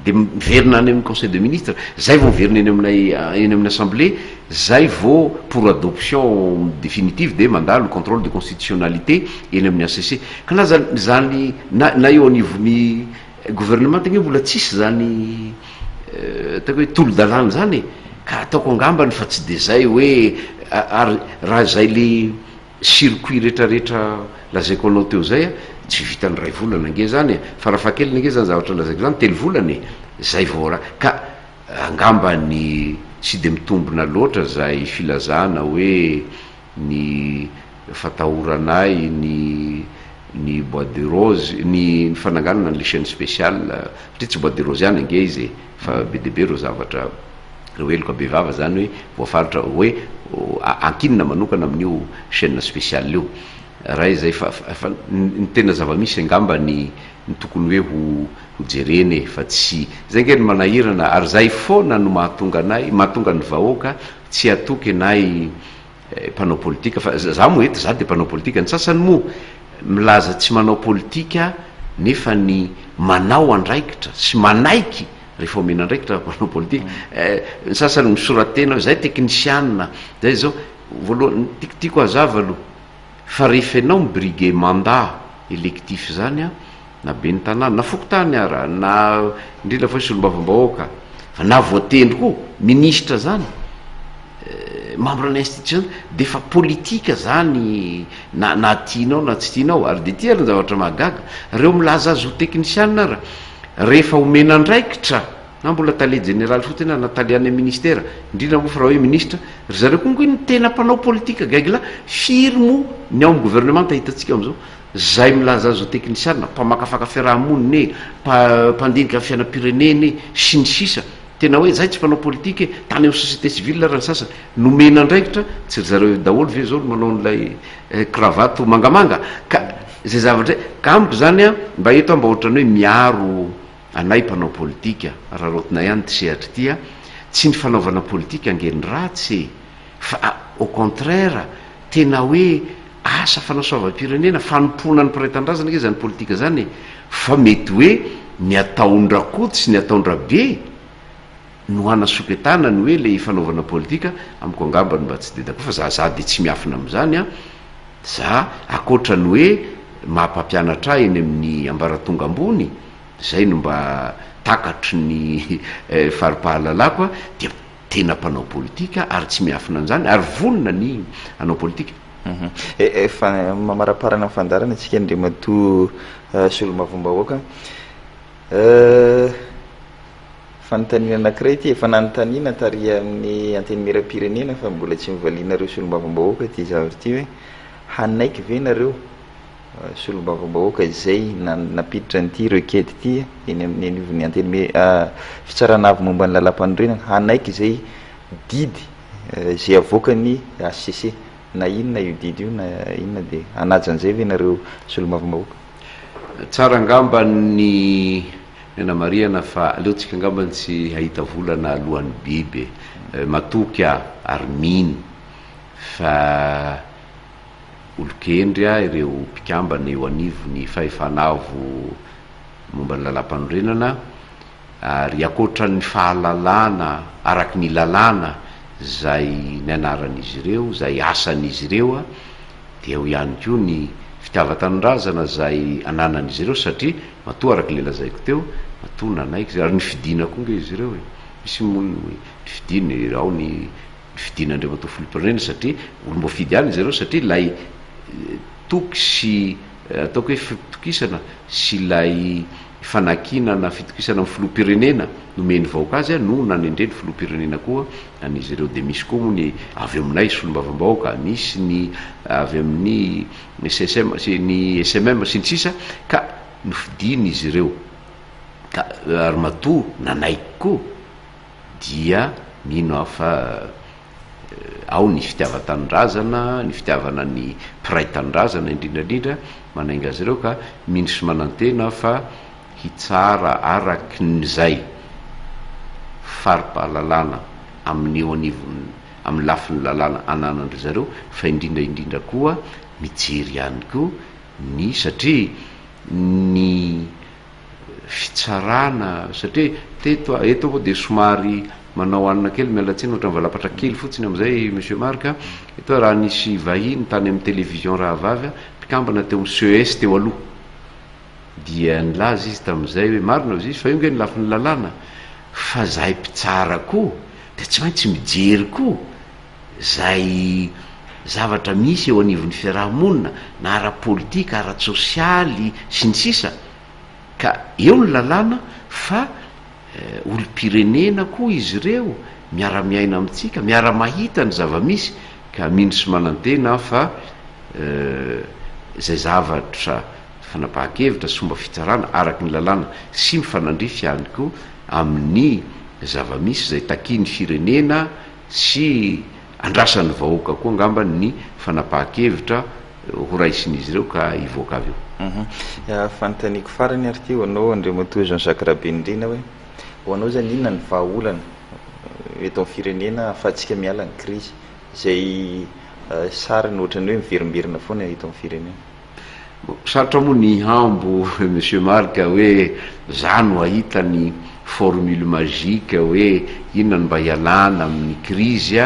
Speaker 2: Dia miverina any amin'ny conseil de ministre, zay vao miverina eny aminay eny amin'ny assemblée, zay vao pour adoption définitive dia mandalo contrôle de constitutionnalité eny amin'ny HCC. Ka na zany zany na na eo anivon'ny gouvernement ange mbola tsisy zany ataoko hoe tolo-dalàna zany e, ka ataoko angambany fa tsy dia zay hoe ary raha zay le Circuit retraretra lazaiko anao teo zay a, tsy vitan'ny iray volana ange zany e, farafahakeliny ange zany zavatra lazaiko zany telo volana e, zay vao ra, ka angambany tsy de mitombina loatra zay filazana hoe ny fatahoranay ny ny bois de rose, ny fananganana an'le chaine spéciale, satria tsy bois de rose ihany ange izy e, fa be dia be ireo zavatra. Ireo heloka bevava izany hoe voafaritra hoe ankinina manokana amin'io chaine spéciale io. Raha izay fa fa ny tena zava-misy angamba ny ny tokony hoe ho ho jerena e fa tsy izay ange no manahirana ary izay foana no mahatonga anay mahatonga ny vahoaka tsy hatoky anay mpanao politika fa za moa eto za dia mpanao politika ny sasany moa milaza tsy manao politika nefa ny manao andraikitra sy manaiky rehefa omena andraikitra mpanao politika eh, ny sasany misora-tena hoe zay teknisianina zay zao voalohany tiako tiako hazava aloha fa rehefa ianao mi-briguer mandat électif zany a na ben'ny tanàna na fokontany ara na indrindra fa hoe solombavambahoaka fa na voatendry koa minisitra zany. Membre ny institution de efa politika zany na na tianao na tsy tianao, ary de ty ary ny zavatra mahagaga, reo milaza azy ho teknisianina ara rehefa omena andraikitra na mbola tale jeneraly fotsiny ara na tale any am ministera, indrindra moa fa raha hoe ministra, ry zareo koa nge no tena mpanao politika gaigy lahy, firy moa ny ao am gouvernemanta hitantsika amzao zay milaza azy ho teknisianina, mpamakafaka fiaraha-monina e, mpandinika ny fiainam-pirenena e, sy ny sisa. Tena hoe zay tsy mpanao politika e, tany amin'ny société civile ary ny sasany, nomena andraikitra, tsy ry zareo daholo ve zao no manao an'ilay cravate mangamanga? Ka zay zavatra zay, ka amiko zany an, mba eto aho mba ohatran'ny hoe miaro anay mpanao politika, araraotinay ihany ity sehatra ity an, tsy ny fanaovana politika ange ny ratsy e, fa au contraire tena hoe asa fanasoavam-pirenena, fanompoana ny mpiray tanindrazana ange izany politika izany e! Fa mety hoe ny ataon-dRakoto sy ny ataon-dRabe no hanasoketana ny hoe ilay fanaovana politika, amiko angambany mba tsy dia d'accord fa za za dia tsy miafina amin'izany an! Za ankoatra ny hoe maha mpampianatra ahy eny amin'ny ambaratonga ambony, izay no mba takatry ny fari-pahalalako an, dia tena mpanao politika ary tsy miafina an'izany ary vonona ny hanao politika.
Speaker 1: Efa mamaraparana ny fandaharana isika Andriamatoa Solombavambahoaka. Fanontaniana anankiray ity, efa nanontaniana tary amin'ny Antenimierampirenena fa mbola tsy novalianareo Solombavambahoaka ity zavatra ity hoe hanaiky ve nareo Solombavambahoaka izay nampiditra an'ity requête ity eny amin'ny anivon'ny Antenimie- Fitsarana Avo momba ny Lalàmpanorenana, hanaiky izay didy izay avoakan'ny hcc, na inona io didy io na inona dia hanaja an'izay ve nareo Solombavambahoaka?
Speaker 2: Tsara angamba ny nanamarihana fa aleontsika angambany tsy hahita volana alohan'ny biby e. Matoky aho ary mino fa Olon-kendry ireo mpikambana eo anivon'ny Fahefana Avo momba ny Lalàmpanorenana ary ankoatra ny fahalalana araka ny lalàna izay nianaran'izy ireo, izay asan'izy ireo, dia eo ihany koa ny fitiavan-tanindrazana izay ananan'izy ireo satria matoa araka ilay lazaiko teo, matoa nanaiky izy, ary nifidina koa ange izy ireo e! Misy moa ny nifidina, ao ny. Nifidina Andriamatoa Filoham-pirenena satria olom-boafidy ihany izy ireo satria ilay toky sy ataoko hoe fitokisana sy ilay fanankinana fitokisana amin'ny Filoham-pirenena nomen'ny vahoaka azy no nanendren'ny Filoham-pirenena koa an'izy ireo. Dia misy koa moa ny avy aminay solombavambahoaka, misy ny avy amin'ny SSM sy ny SMM sy ny sisa ka nofidina izy ireo ka ary matoa nanaiky koa dia mino aho fa ao ny fitiavan-tanindrazana, ny fitiavana ny mpiray tanindrazana indrindra indrindra manainga azy ireo ka mino sy manantena aho fa hitsara arakin'izay fari-pahalalana amin'ny eo anivon'ny amin'ny lafiny lalàna ananan-dry zareo fa indrindra indrindra koa mijery ihany koa ny satria ny fitsarana satria teto eto aho dia somary manao anona kely miala tsiny ohatran'ny valapatra kely fotsiny amin'izay monsieur Marc eto aho raha nisy vahiny tany amin'ny télévision rahavavy mpikambana teo amin'ny CES teo aloha dia nilaza izy tamin'izay hoe marina ozy izy fa io nge ny lafiny lalàna fa zahay mpitsara koa dia tsy maintsy mijery koa izay zavatra misy eo anivon'ny fiaraha-monina na ara-politika, ara-tsosialy, sy ny sisa Ka eo ny lalàna fa olom-pirenena koa izy ireo, miara-miaina amintsika, miara-mahita ny zava-misy, ka mino sy manantena aho fa izay zavatra fanapahan-kevitra sy fomba fitsarana araka ny lalàna sy mifanandrify ihany koa amin'ny zava-misy izay takian'ny firenena sy andrasan'ny vahoaka koa angamba ny fanapahan-kevitra horaisin'izy ireo ka hivoaka avy
Speaker 1: eo. Fanontaniako farany ary ity ho anao Andriamatoa Jean Jacques Rabenirina hoe, ho anao izany inona ny vahaolana eto amin'ny firenena ahafahantsika miala ny krizy izay sariny ohatran'ny hoe miverimberina foana eto amin'ny firenena?
Speaker 2: Sarotra moa ny hihambo Monsieur Marc hoe za no hahita ny formule magique hoe inona no mba hialana amin'ny krizy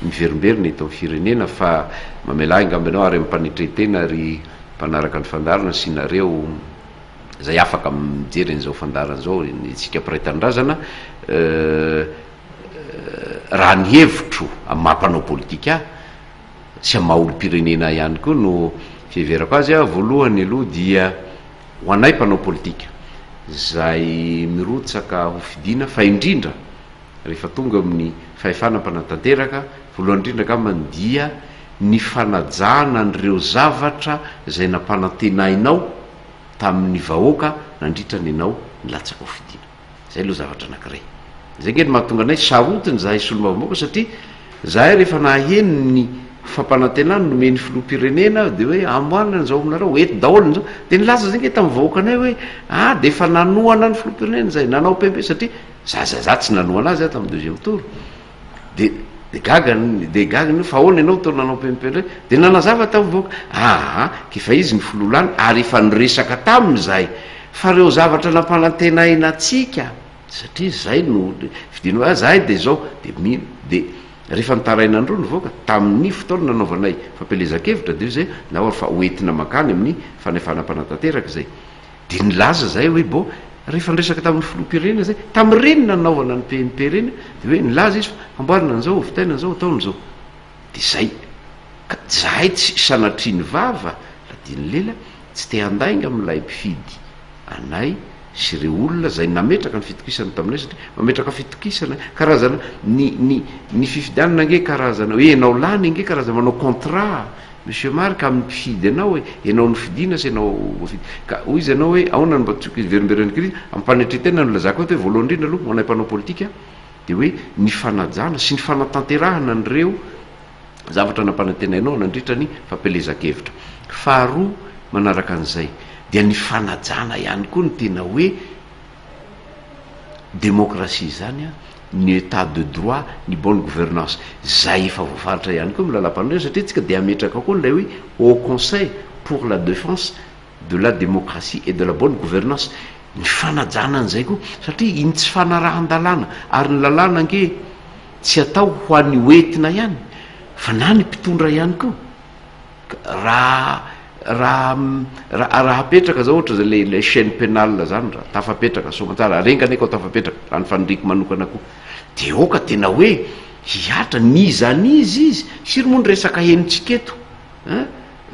Speaker 2: miverimberina eto amin'ny firenena fa mamelà ahy angamba ianao ary amim-panetren-tena ry mpanaraka ny fandaharana sy nareo izay afaka mijery an'izao fandaharana izao, isika mpiray tanindrazana. Raha ny hevitro amin'ny maha mpanao politika ahy sy amin'ny maha olom-pirenena ahy ihany koa no fiheverako azy, voalohany aloha dia ho anay mpanao politika izay mirotsaka ho fidiana fa indrindra rehefa tonga eo amin'ny fahefana mpanatanteraka, voalohany indrindra angambany dia ny fanajana an'ireo zavatra izay nampanantenainao tamin'ny vahoaka nandritra ny ianao nilatsaka ho fidiana. Izay aloha zavatra anankiray. Izay ange no mahatonga anay sarotiny izahay solombavambahoaka satria izahay rehefa naheno ny fampanantenana nomen'ny filoham-pirenena dia hoe amboarina an'izao aminareo, eto daholo an'izao, dia nilaza izay ange tamin'ny vahoakanay hoe ah dia efa nanohana ny filoham-pirenena izay, nanao PMP satria za za za tsy nanohana azy aho tamin'ny deuxième tour. Dia dia gaga ny dia gaga ny fa ahoana ianao toa nanao PMP indray? Dia nanazava tamin'ny vahoaka, aa k'efa izy ny filoha lany ary efa niresaka taminy izahay fa ireo zavatra nampanantenaina antsika satria izay no fidiny hoe zahay dia izao dia mino dia rehefa nitaraina androa ny vahoaka tamin'ny fotoana nanaovanay fampielezan-kevitra dia izay na fa hoentina mankany amin'ny fanefana mpanatanteraka izay Dia nilaza izahay hoe bon, rehefa niresaka tamin'ny filoham-pirenena izay, tamin'ireny nanaovana ny PMP ireny, dia hoe nilaza izy fa hamboarina an'izao, hovitaina an'izao, hatao an'izao. Dia izay. Ka izahay tsy sanatria ny vava, ladian'ny lela, tsy te handainga amin'ilay mpifidy anay sy ireo olona izay nametraka ny fitokisany taminay, satria mametraka fitokisana, karazana, ny, ny, ny fifidianana ange karazana hoe ianao lany ange karazana manao contrat, Monsieur Marc amin'ny mpifidy anao e, ianao nofidina sy ianao voafidy. Ka hoy izy ianao hoe ahoana no mba tokony hiverimberen'ny krizy? Am-panetren-tena no ilazako eto hoe voalohany indrindra aloha ho anay mpanao politika dia hoe ny fanajana sy ny fanatanterahana an'ireo zavatra nampanantenainao nandritra ny fampielezan-kevitra. Faharoa manaraka an'izay dia ny fanajana ihany koa ny tena hoe Démocratie izany an, ny Etat de droit, ny bonne gouvernance, izay efa voafaritra ihany koa amin'ny lalàmpanorenana satria tsika dia hametraka koa an'ilay hoe Haut Conseil pour la défense de la démocratie et de la bonne gouvernance, ny fanajana an'izay koa satria iny tsy fanarahan-dalàna ary ny lalàna ange tsy atao ho an'ny hoentina ihany fa na ny mpitondra ihany koa. Raha raha raha raha apetraka zao ohatra zay le le chaine pénale zany raha tafapetraka soamantsara ary enga anie ka ho tafapetraka raha ny faniriako manokana koa de aoka tena hoe hihatra n'iza n'iza izy firy moa ny resaka henontsika eto hein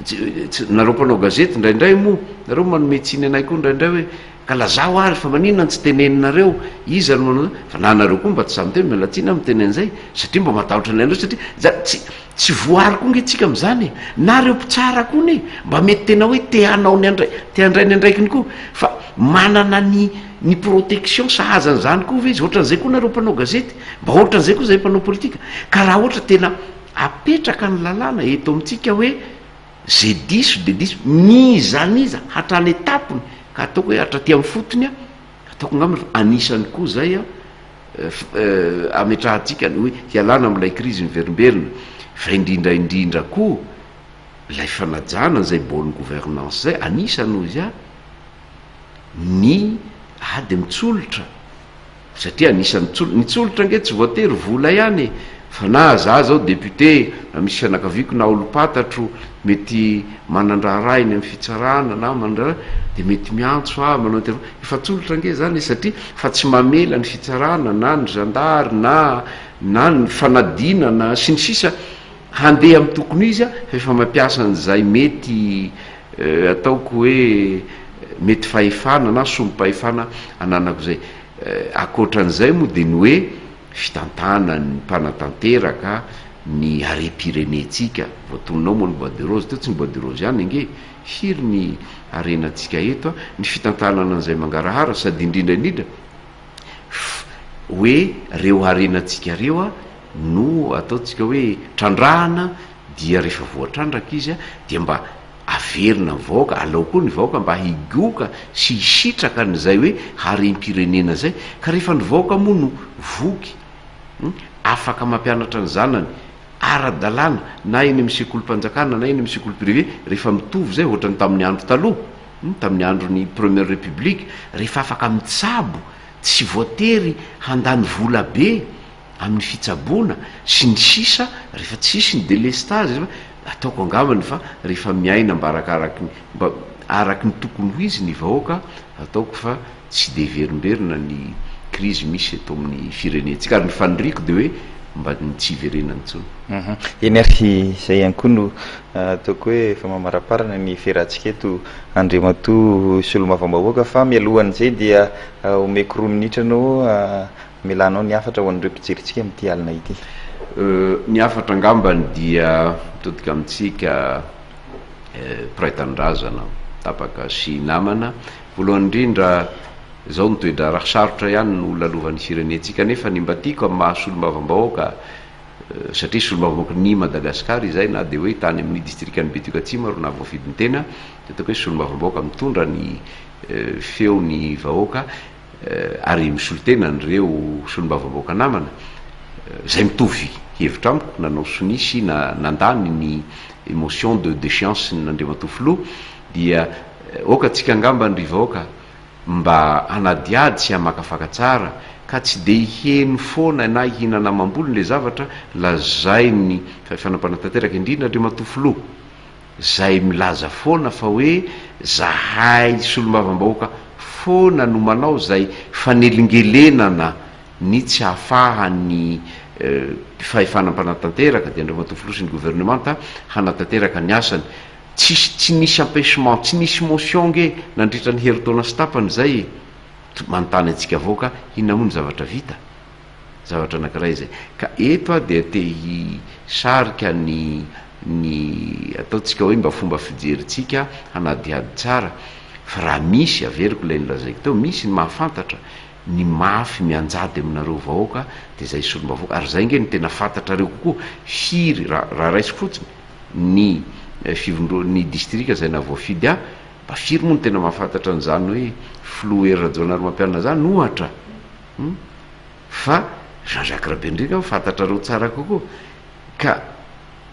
Speaker 2: tsy tsy nareo mpanao gazety indraindray moa nareo manome tsiny anay koa indraindray hoe ka lazao ary fa maninona no tsy teneninareo iza no manao fa na nareo koa mba tsy sahy miteny miala tsiny aho miteny an'izay satria mba matahotra ny anareo satria za tsy Tsy voary koa nge tsika amin'izany e! Na ireo mpitsara koa anie mba mety tena hoe te hanao ny andrai-, te handray ny andraikiny koa fa manana ny ny protection sahaza an'izany koa ve izy? Ohatran'izay koa nareo mpanao gazety, mba ohatran'izay koa zahay mpanao politika. Ka raha ohatra tena apetraka ny lalàna eto amintsika hoe ze diso de diso, n'iza n'iza hatrany an-tampony ka ataoko hoe hatraty amin'ny fotony an, ataoko angamba fa anisany koa zay an, ametrahantsika ny hoe hialana amin'ilay krizy miverimberina, fa indrindra indrindra koa ilay fanajana an'izay bonne gouvernance izay, anisany hoy izy ny ady mitsolotra, satria anisan'ny tsolotra, ny tsolotra ange tsy voatery vola ihany e, fa na za zao député, na misy fianakaviako na olom-pantatro mety manan-draharaha eny amin'ny fitsarana na manan-draharaha dia mety miantso ahy manao intervention, Efa tsolotra ange zany e, satria fa tsy mamela ny fitsarana na ny zandary na na ny fanadinana sy ny sisa handeha amin'ny tokony ho izy fa efa mampiasa an'izay mety ataoko hoe mety fahefana na solom-pahefana ananako izay. Ankoatran'izay moa dia ny hoe fitantanan'ny mpanatanteraka ny harem-pirenentsika, voatononao moa ny bois de rose teo, tsy ny bois de rose ihany ange e, Firy ny harenantsika eto a, ny fitantanana an'izay mangarahara sady indrindra indrindra f hoe reo harenantsika reo a no ataontsika hoe trandrahana dia rehefa voatrandraka izy a dia mba averina ny vahoaka, alao koa ny vahoaka mba higoka sy hisitraka an'izay hoe harem-pirenena zay, ka rehefa ny vahoaka moa no voky, afaka mampianatra ny zanany ara-dalàna na eny amin'ny sekolim-panjakana na eny amin'ny sekoly privé rehefa mitovy izay ohatran'ny tamin'ny andro taloha, tamin'ny andron'ny première république, rehefa afaka mitsabo tsy voatery handany vola be amin'ny fitsaboana sy ny sisa rehefa tsy hisy ny délestage ataoko angambany fa rehefa miaina mba arakaraky ny mba araky ny tokony ho izy ny vahoaka ataoko fa Tsy dia hiverimberina ny krizy misy eto amin'ny firenentsika ary ny faniriako dia hoe mba ny tsy hiverenany intsony.
Speaker 1: Eny ary izay ihany koa no ataoko hoe efa mamaraparana ny fiarahantsika eto Andriamatoa Solombavambahoaka fa mialohan'izay dia omeko roa minitra anao hamelanao ny hafatra ho an'ireo mpijerintsika amin'ity alina ity.
Speaker 2: Ny hafatra angambany dia mitodika amintsika mpiray tanindrazana, tapaka sy namana. Voalohany indrindra, izao ny toe-draharaha sarotra ihany no lalovan'ny firenentsika nefa ny mba tiako amin'ny maha solombavambahoaka satria solombavambahoaky ny Madagasikara izay na dia hoe tany amin'ny distrikan'i Betioky Atsimo ary no nahavoafidy ny tena dia ataoko hoe solombavambahoaka mitondra ny feon'ny vahoaka ary misolo tena an'ireo solombavambahoaka namana izay mitovy hevitra amiko nanao sonia sy nandany ny motion de déchéance n'Andriamatoa Filoha dia aoka tsika angambany ry vahoaka mba hanadihady sy hamakafaka tsara ka tsy dia hiheno foana na hihinana amam-bolony ilay zavatra lazain'ny fahefana mpanatanteraka, indrindra Andriamatoa Filoha izay milaza foana fa hoe zahay solombavambahoaka foana no manao izay fanelingelenana ny tsy hahafahan'ny fahefana mpanatanteraka, dia Andriamatoa Filoha sy ny governemanta hanatanteraka ny asany. Tsisy, tsy nisy empêchement, tsy nisy motion nge nandritra ny herintaona sy tapany izay e! Manontany antsika vahoaka inona moa ny zavatra vita? Zavatra anankiray izay. Ka eto aho dia te hisarika ny ny ataontsika hoe mba fomba fijerintsika hanadihady tsara fa raha misy, averiko ilay nolazaiko teo, misy ny mahafantatra ny mafy mianjady aminareo vahoaka dia izay solombavavoaka ary izay nge no tena fantatrareo kokoa firy raha raha raisiko fotsiny ny fivondro ny distrika izay nahavoafidy ahy, mba firy moa no tena mahafantatra an'izany hoe filoha Hery Rajaonarimampianina izany ohatra hum fa Jean Jacques Rabenirina angamba fantatrareo tsara kokoa ka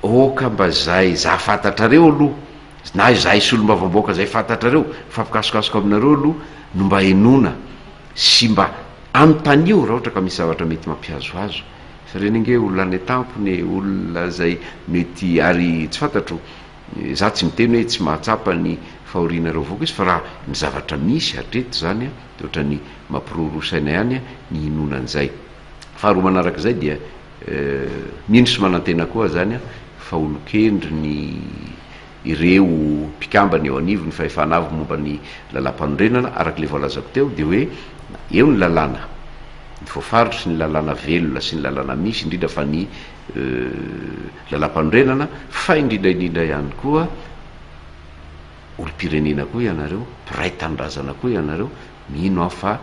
Speaker 2: aoka mba izay za fantatrareo aloha na izahay solombavambahoaka izay fantatrareo mifampikasokasoka aminareo aloha no mba henoina sy mba anontanio raha ohatra ka misy zavatra mety mampihazohazo Fa ireny ange olona any an-tampony e, olona izay mety ary tsy fantatro, za tsy miteny hoe tsy mahatsapa ny fahorianareo vahoaka izy fa raha ny zavatra misy hatreto izany dia ohatran'ny mampiroroa saina ihany ny hinoana an'izay. Faharoa manarak'izay dia mino sy manantena koa zany fa olon-kendry ny ireo mpikambana eo anivon'ny Fahefana Avo momba ny Lalàmpanorenana, araka ilay voalazako teo, dia hoe eo ny lalàna, ny voafaritry ny lalàna velona sy ny lalàna misy, indrindra fa ny Lalàmpanorenana, fa indrindra indrindra ihany koa olom-pirenena koa ianareo, mpiray tanindrazana koa ianareo, mino aho fa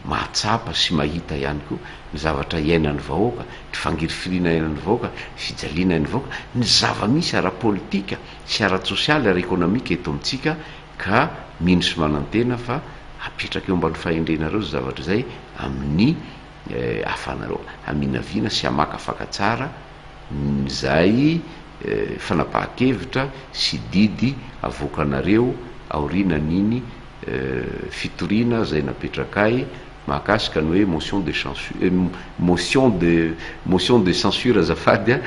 Speaker 2: mahatsapa sy mahita ihany koa ny zavatra iainan'ny vahoaka, ny fangirifiriana iainan'ny vahoaka, ny fijaliana iainan'ny vahoaka, ny zava-misy ara-politika sy ara-tsosialy, ara-ekonomika eto amintsika ka mino sy manantena fa hapetraka eo ambany fahendrenareo izay zavatra izay amin'ny ahafahanareo haminavina sy hamakafaka tsara izay fanapahan-kevitra sy didy avoakanareo aorianan'iny fitoriana izay napetrakay mahakasika ny hoe motion de censure, motion de motion de censure azafady a,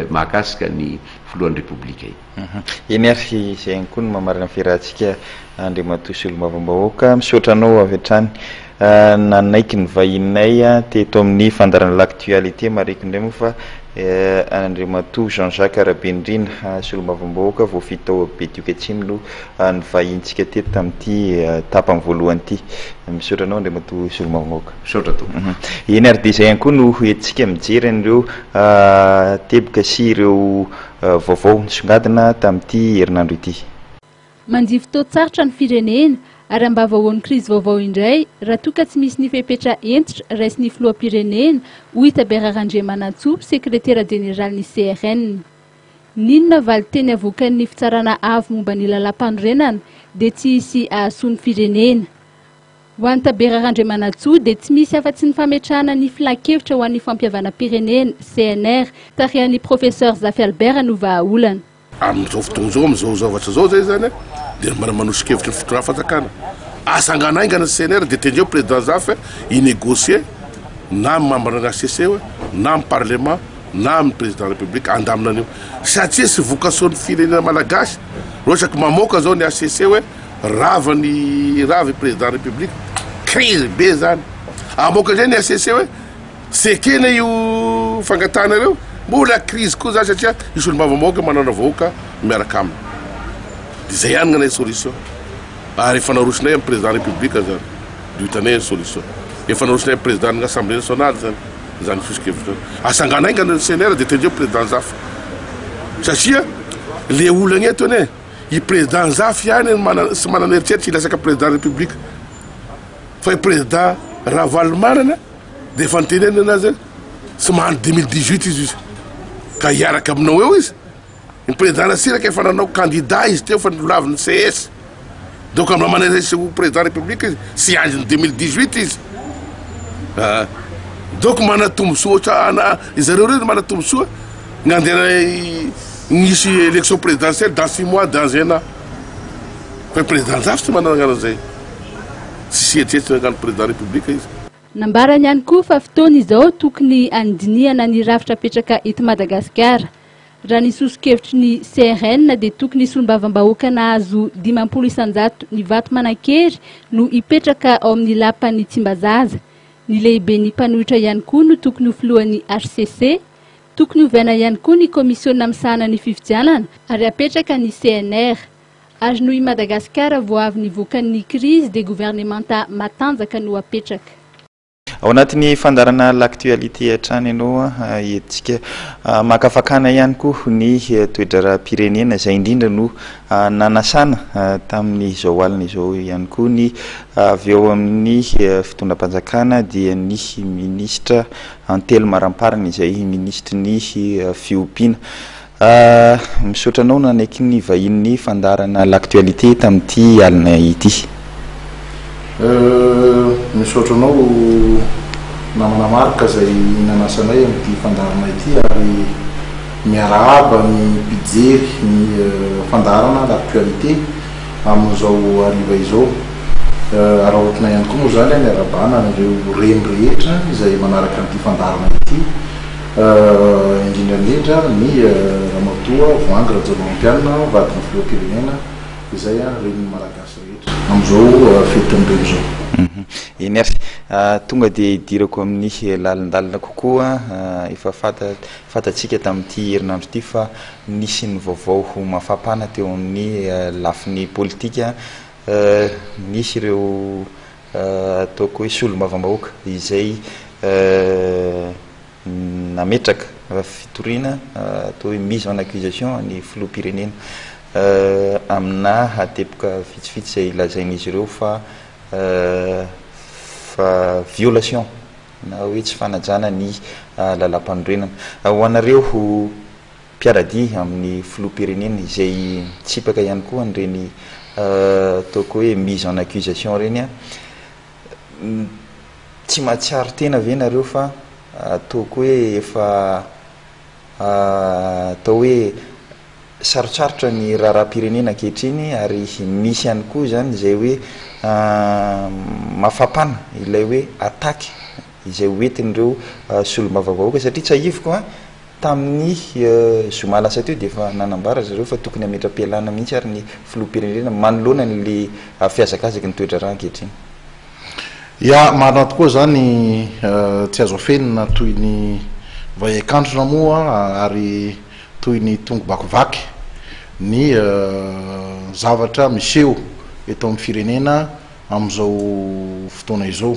Speaker 2: mahakasika ny filohan'ny Repoblika iny.
Speaker 1: Eny ary, izay ihany koa no mamarana ny fiarahantsika Andriamatoa Solombavambahoaka. Misaotra anao avy hatrany nanaiky ny vahininay teto amin'ny fandaharana L'actualité. Marihiko indray moa fa Andriamatoa Jean Jacques Rabenirina, Solombavambahoaka voafidy tao Betioky Atsimo no nivahinintsika teto tamin'ity tapany voalohany ity. Misaotra anao Andriamatoa Solombavambahoaka.
Speaker 2: Misaotra tompoko.
Speaker 1: Eny ary dia izay ihany koa no entintsika mijery an'ireo teboka sy ireo vaovao nisongadina tamin'ity herinandro ity.
Speaker 3: Mandia fotoan-tsarotra ny firenena ary ambavahoan'ny krizy vaovao indray raha toa ka tsy misy ny fepetra hentitra raisin'ny filoham-pirenena, hoy i Tabera Randriamanantsoa, sekretera jeneralin'ny CRN. N'inona valinteny avoakan'ny fitsarana avo momba ny lalàmpanorenana dia tsy hisy hahasoa ny firenena. Ho an'i Tabera Randriamanantsoa dia tsy misy afa-tsy ny fametrahana ny filan-kevitra ho an'ny fampihavanam-pirenena, CNR, tarihan'ny Professeur Zafy Albert no vahaolana.
Speaker 4: Amin'izao fotoana izao, amin'izao zavatra izao zay zany dia mba manoso-kevitra ny fitondram-fanjakana. Asangana haingana ny CNR dia tendreo président Zafy hi-négocier na amin'ny membre ny HCC hoe na amin'ny parlement na amin'ny président république handamina an'io. Satria tsy vokasoan'ny firenena malagasy raha ohatra ka mamoaka zao ny HCC hoe rava ny rava i président république, crise be zany. Amoaka indray ny HCC hoe tsy ekena io. reo fangatahana reo, mbola crise koa zany satria io solombavambahoaka manana vahoaka miaraka aminy. De zay ihany gnanay solution. Ary efa narosonay am président république zany, de ho hitanay ny solution. Efa narosonay am président ny assemblée nationale zany, zany soso-kevitra zany. Asangano haingana ny CNR de tendreo président Zafy. Satria le olagna eto anie, i président Zafy ihany no manana, sy manana eritreritra hilatsaka président république. Fa i président Ravalomanana de efa nitenenina anazy hoe tsy mahandry 2018 izy izy ka hiaraka aminao eo izy. Ny président Ratsiraka efa nanao candidat izy teo fa nolavin'ny CS. Donc aminà manairesy ho président république izy tsy hiandry ny 2018 izy. Ah, donc manatombosoa ohatra ana zareo reo manatombosoa ny andeha nisy élection présidentielle dans 6 mois dans un an. Fa président Zafy tsy manana an'izay. Tsisy eritreritra hagnano président république izy.
Speaker 3: Nambarany ihany koa fa fotoana izao tokony handinihana ny rafitra apetraka eto Madagasikara. Raha ny soso-kevitry ny CRN dia tokony solombavambahoaka nahazo 50% ny vato manan-kery no hipetraka ao amin'ny lapan'ny Tsimbazaza. Ny lehiben'ny mpanohitra ihany koa no tokony ho filohan'ny HCC. Tokony hovaina ihany koa ny komisiona misahana ny fifidianana ary apetraka ny CNR. Ary noho i Madagasikara vao avy nivoaka ny krizy dia governemanta matanjaka no apetraka.
Speaker 1: Ao anatin'ny fandaharana L'actualité hatrany ianao entintsika makafakana ihany koa ny toe-draharaham-pirenena izay indrindra no nanasana tamin'izao alina izao ihany koa ny avy eo amin'ny fitondram-panjakana dia ny minisitra Anthelme Ramparany izay minisitry ny fiompiana. Misaotra anao nanaiky ny vahinin'ny fandaharana L'actualité tamin'ity alina ity.
Speaker 5: Misaotra anao namana Marc izay nanasa anay amin'ity fandaharana ity ary miarahaba ny mpijery ny fandaharana L'actualité amin'izao hariva izao. Araraotina ihany koa moa izany miarahabana an'ireo reny rehetra izay manaraka an'ity fandaharana ity. Indrindra indrindra ny Ramatoa Voahangy Rajaonarimampianina vadin'ny Filoham-pirenena izay renin'ny Malagasy rehetra amin'izao fetin'ny reny izao.
Speaker 1: Eny ary, tonga dia hidirako amin'ny lalindalina kokoa, efa fantatsika tamin'ity herinandro ity fa nisy ny vaovao mafampana teo amin'ny lafiny politika, nisy ireo ataoko hoe solombavambahoaka izay nametraka fitoriana atao hoe mise en accusation ny filoham-pirenena aminà teboka vitsivitsy izay lazain'izy ireo fa fa violation na hoe tsy fanajana ny lalàmpanorenana. Ho anareo mpiara-dia amin'ny filoham-pirenena izay mitsipaka ihany koa an'ireny ataoko hoe mise en accusation ireny an, tsy mahatsiaro tena ve nareo fa ataoko hoe efa atao hoe sarotsarotra ny raharaham-pirenena ankehitriny ary misy ihany koa izany izay hoe mafampana ilay hoe attaque izay hoentin'ireo solombavambahoaka satria tsiahiviko an, Tamin'ny zoma lasa teo dia efa nanambara ry zareo fa tokony hametra-pialana mihitsy ary ny filoham-pirenena manoloana an'ilay fihazakazaky ny toe-draharaha ankehitriny.
Speaker 5: Ya, marina tokoa izany, tsy azo afenina toy ny vay an-kandrina moa ary toy ny tongo-bakivaky ny zavatra miseho eto amin'ny firenena amin'izao fotoana izao.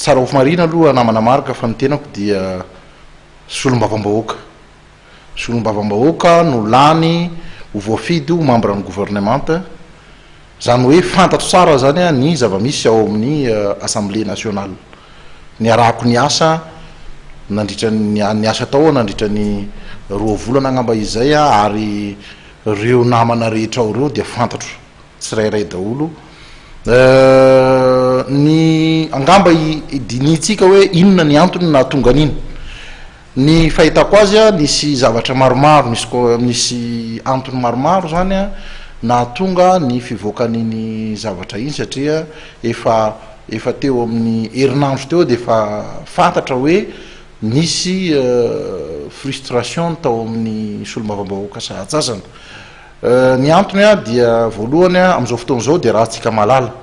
Speaker 5: Tsara ho marihina aloha namana Marc fa ny tenako dia solombavambahoaka. Solombavambahoaka no lany ho voafidy ho membre ny gouvernemanta, zany hoe fantatro tsara zany ny zava-misy ao amin'ny assemblée nationale. Niarahako niasa nandritra ny niasa tao aho nandritra ny roa volana angamba izay ary ireo namana rehetra ao ireo dia fantatro. tsirairay daholo ny angamba dinihintsika hoe inona ny antony nahatonga an'iny. Ny fahitako azy a, nisy zavatra maromaro, misy misy antony maromaro zany a nahatonga ny fivoakan'iny zavatra iny satria efa efa teo amin'ny herinandro teo de efa fantatra hoe nisy frustration tao amin'ny solombavambahoaka sahatsasany. Ny antony dia voalohany amin'izao fotoana izao dia rahantsika mahalala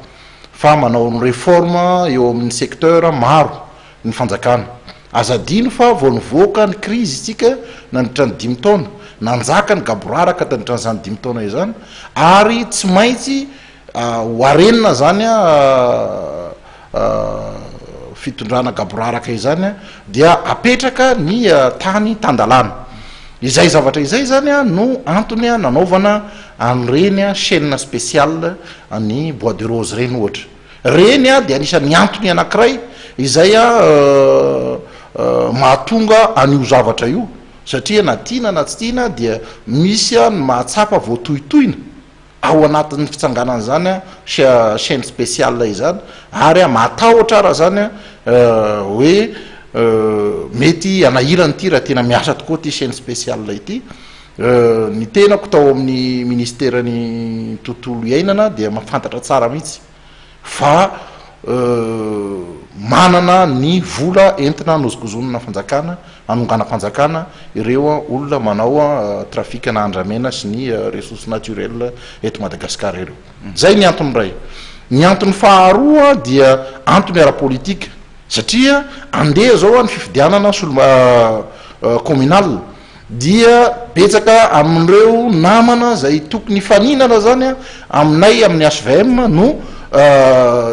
Speaker 5: fa manao ny réforme eo amin'ny secteur maro ny fanjakana. Aza adino fa vao nivoaka ny krizy isika nandritra ny dimy taona, nanjaka ny gaboraraka tandritra an'izany dimy taona izany ary tsy maintsy ho arenina izany fitondrana gaboraraka izany dia apetraka ny tany tan-dalàna. Izay zavatra izay izany no antony nanaovana an'ireny chaîne spéciale an'ny bois de rose ireny ohatra. Ireny dia anisan'ny antony anankiray izay mahatonga an'io zavatra io satria na tiana na tsy tiana dia misy ny mahatsapa voatohitohina ao anatin'ny fitsanganan'izany chaine spéciale izany ary mahatahotra ara zany hoe mety hanahirana ity raha tena miasa tokoa ity chaine spéciale ity. Ny tenako tao amin'ny ministeran'ny tontolo iainana dia mahafantatra tsara mihitsy fa manana ny vola entina hanozongozonana fanjakana, hanonganam-panjakana ireo olona manao trafic na andramena sy ny ressources naturelles eto Madagasikara ireo. Izay ny antony iray. Ny antony faharoa dia antony ara-politika satria andeha izao ny fifidianana solom- communal. Dia betsaka amin'ireo namana izay tokony hifaninana zany aminay amin'ny HVM no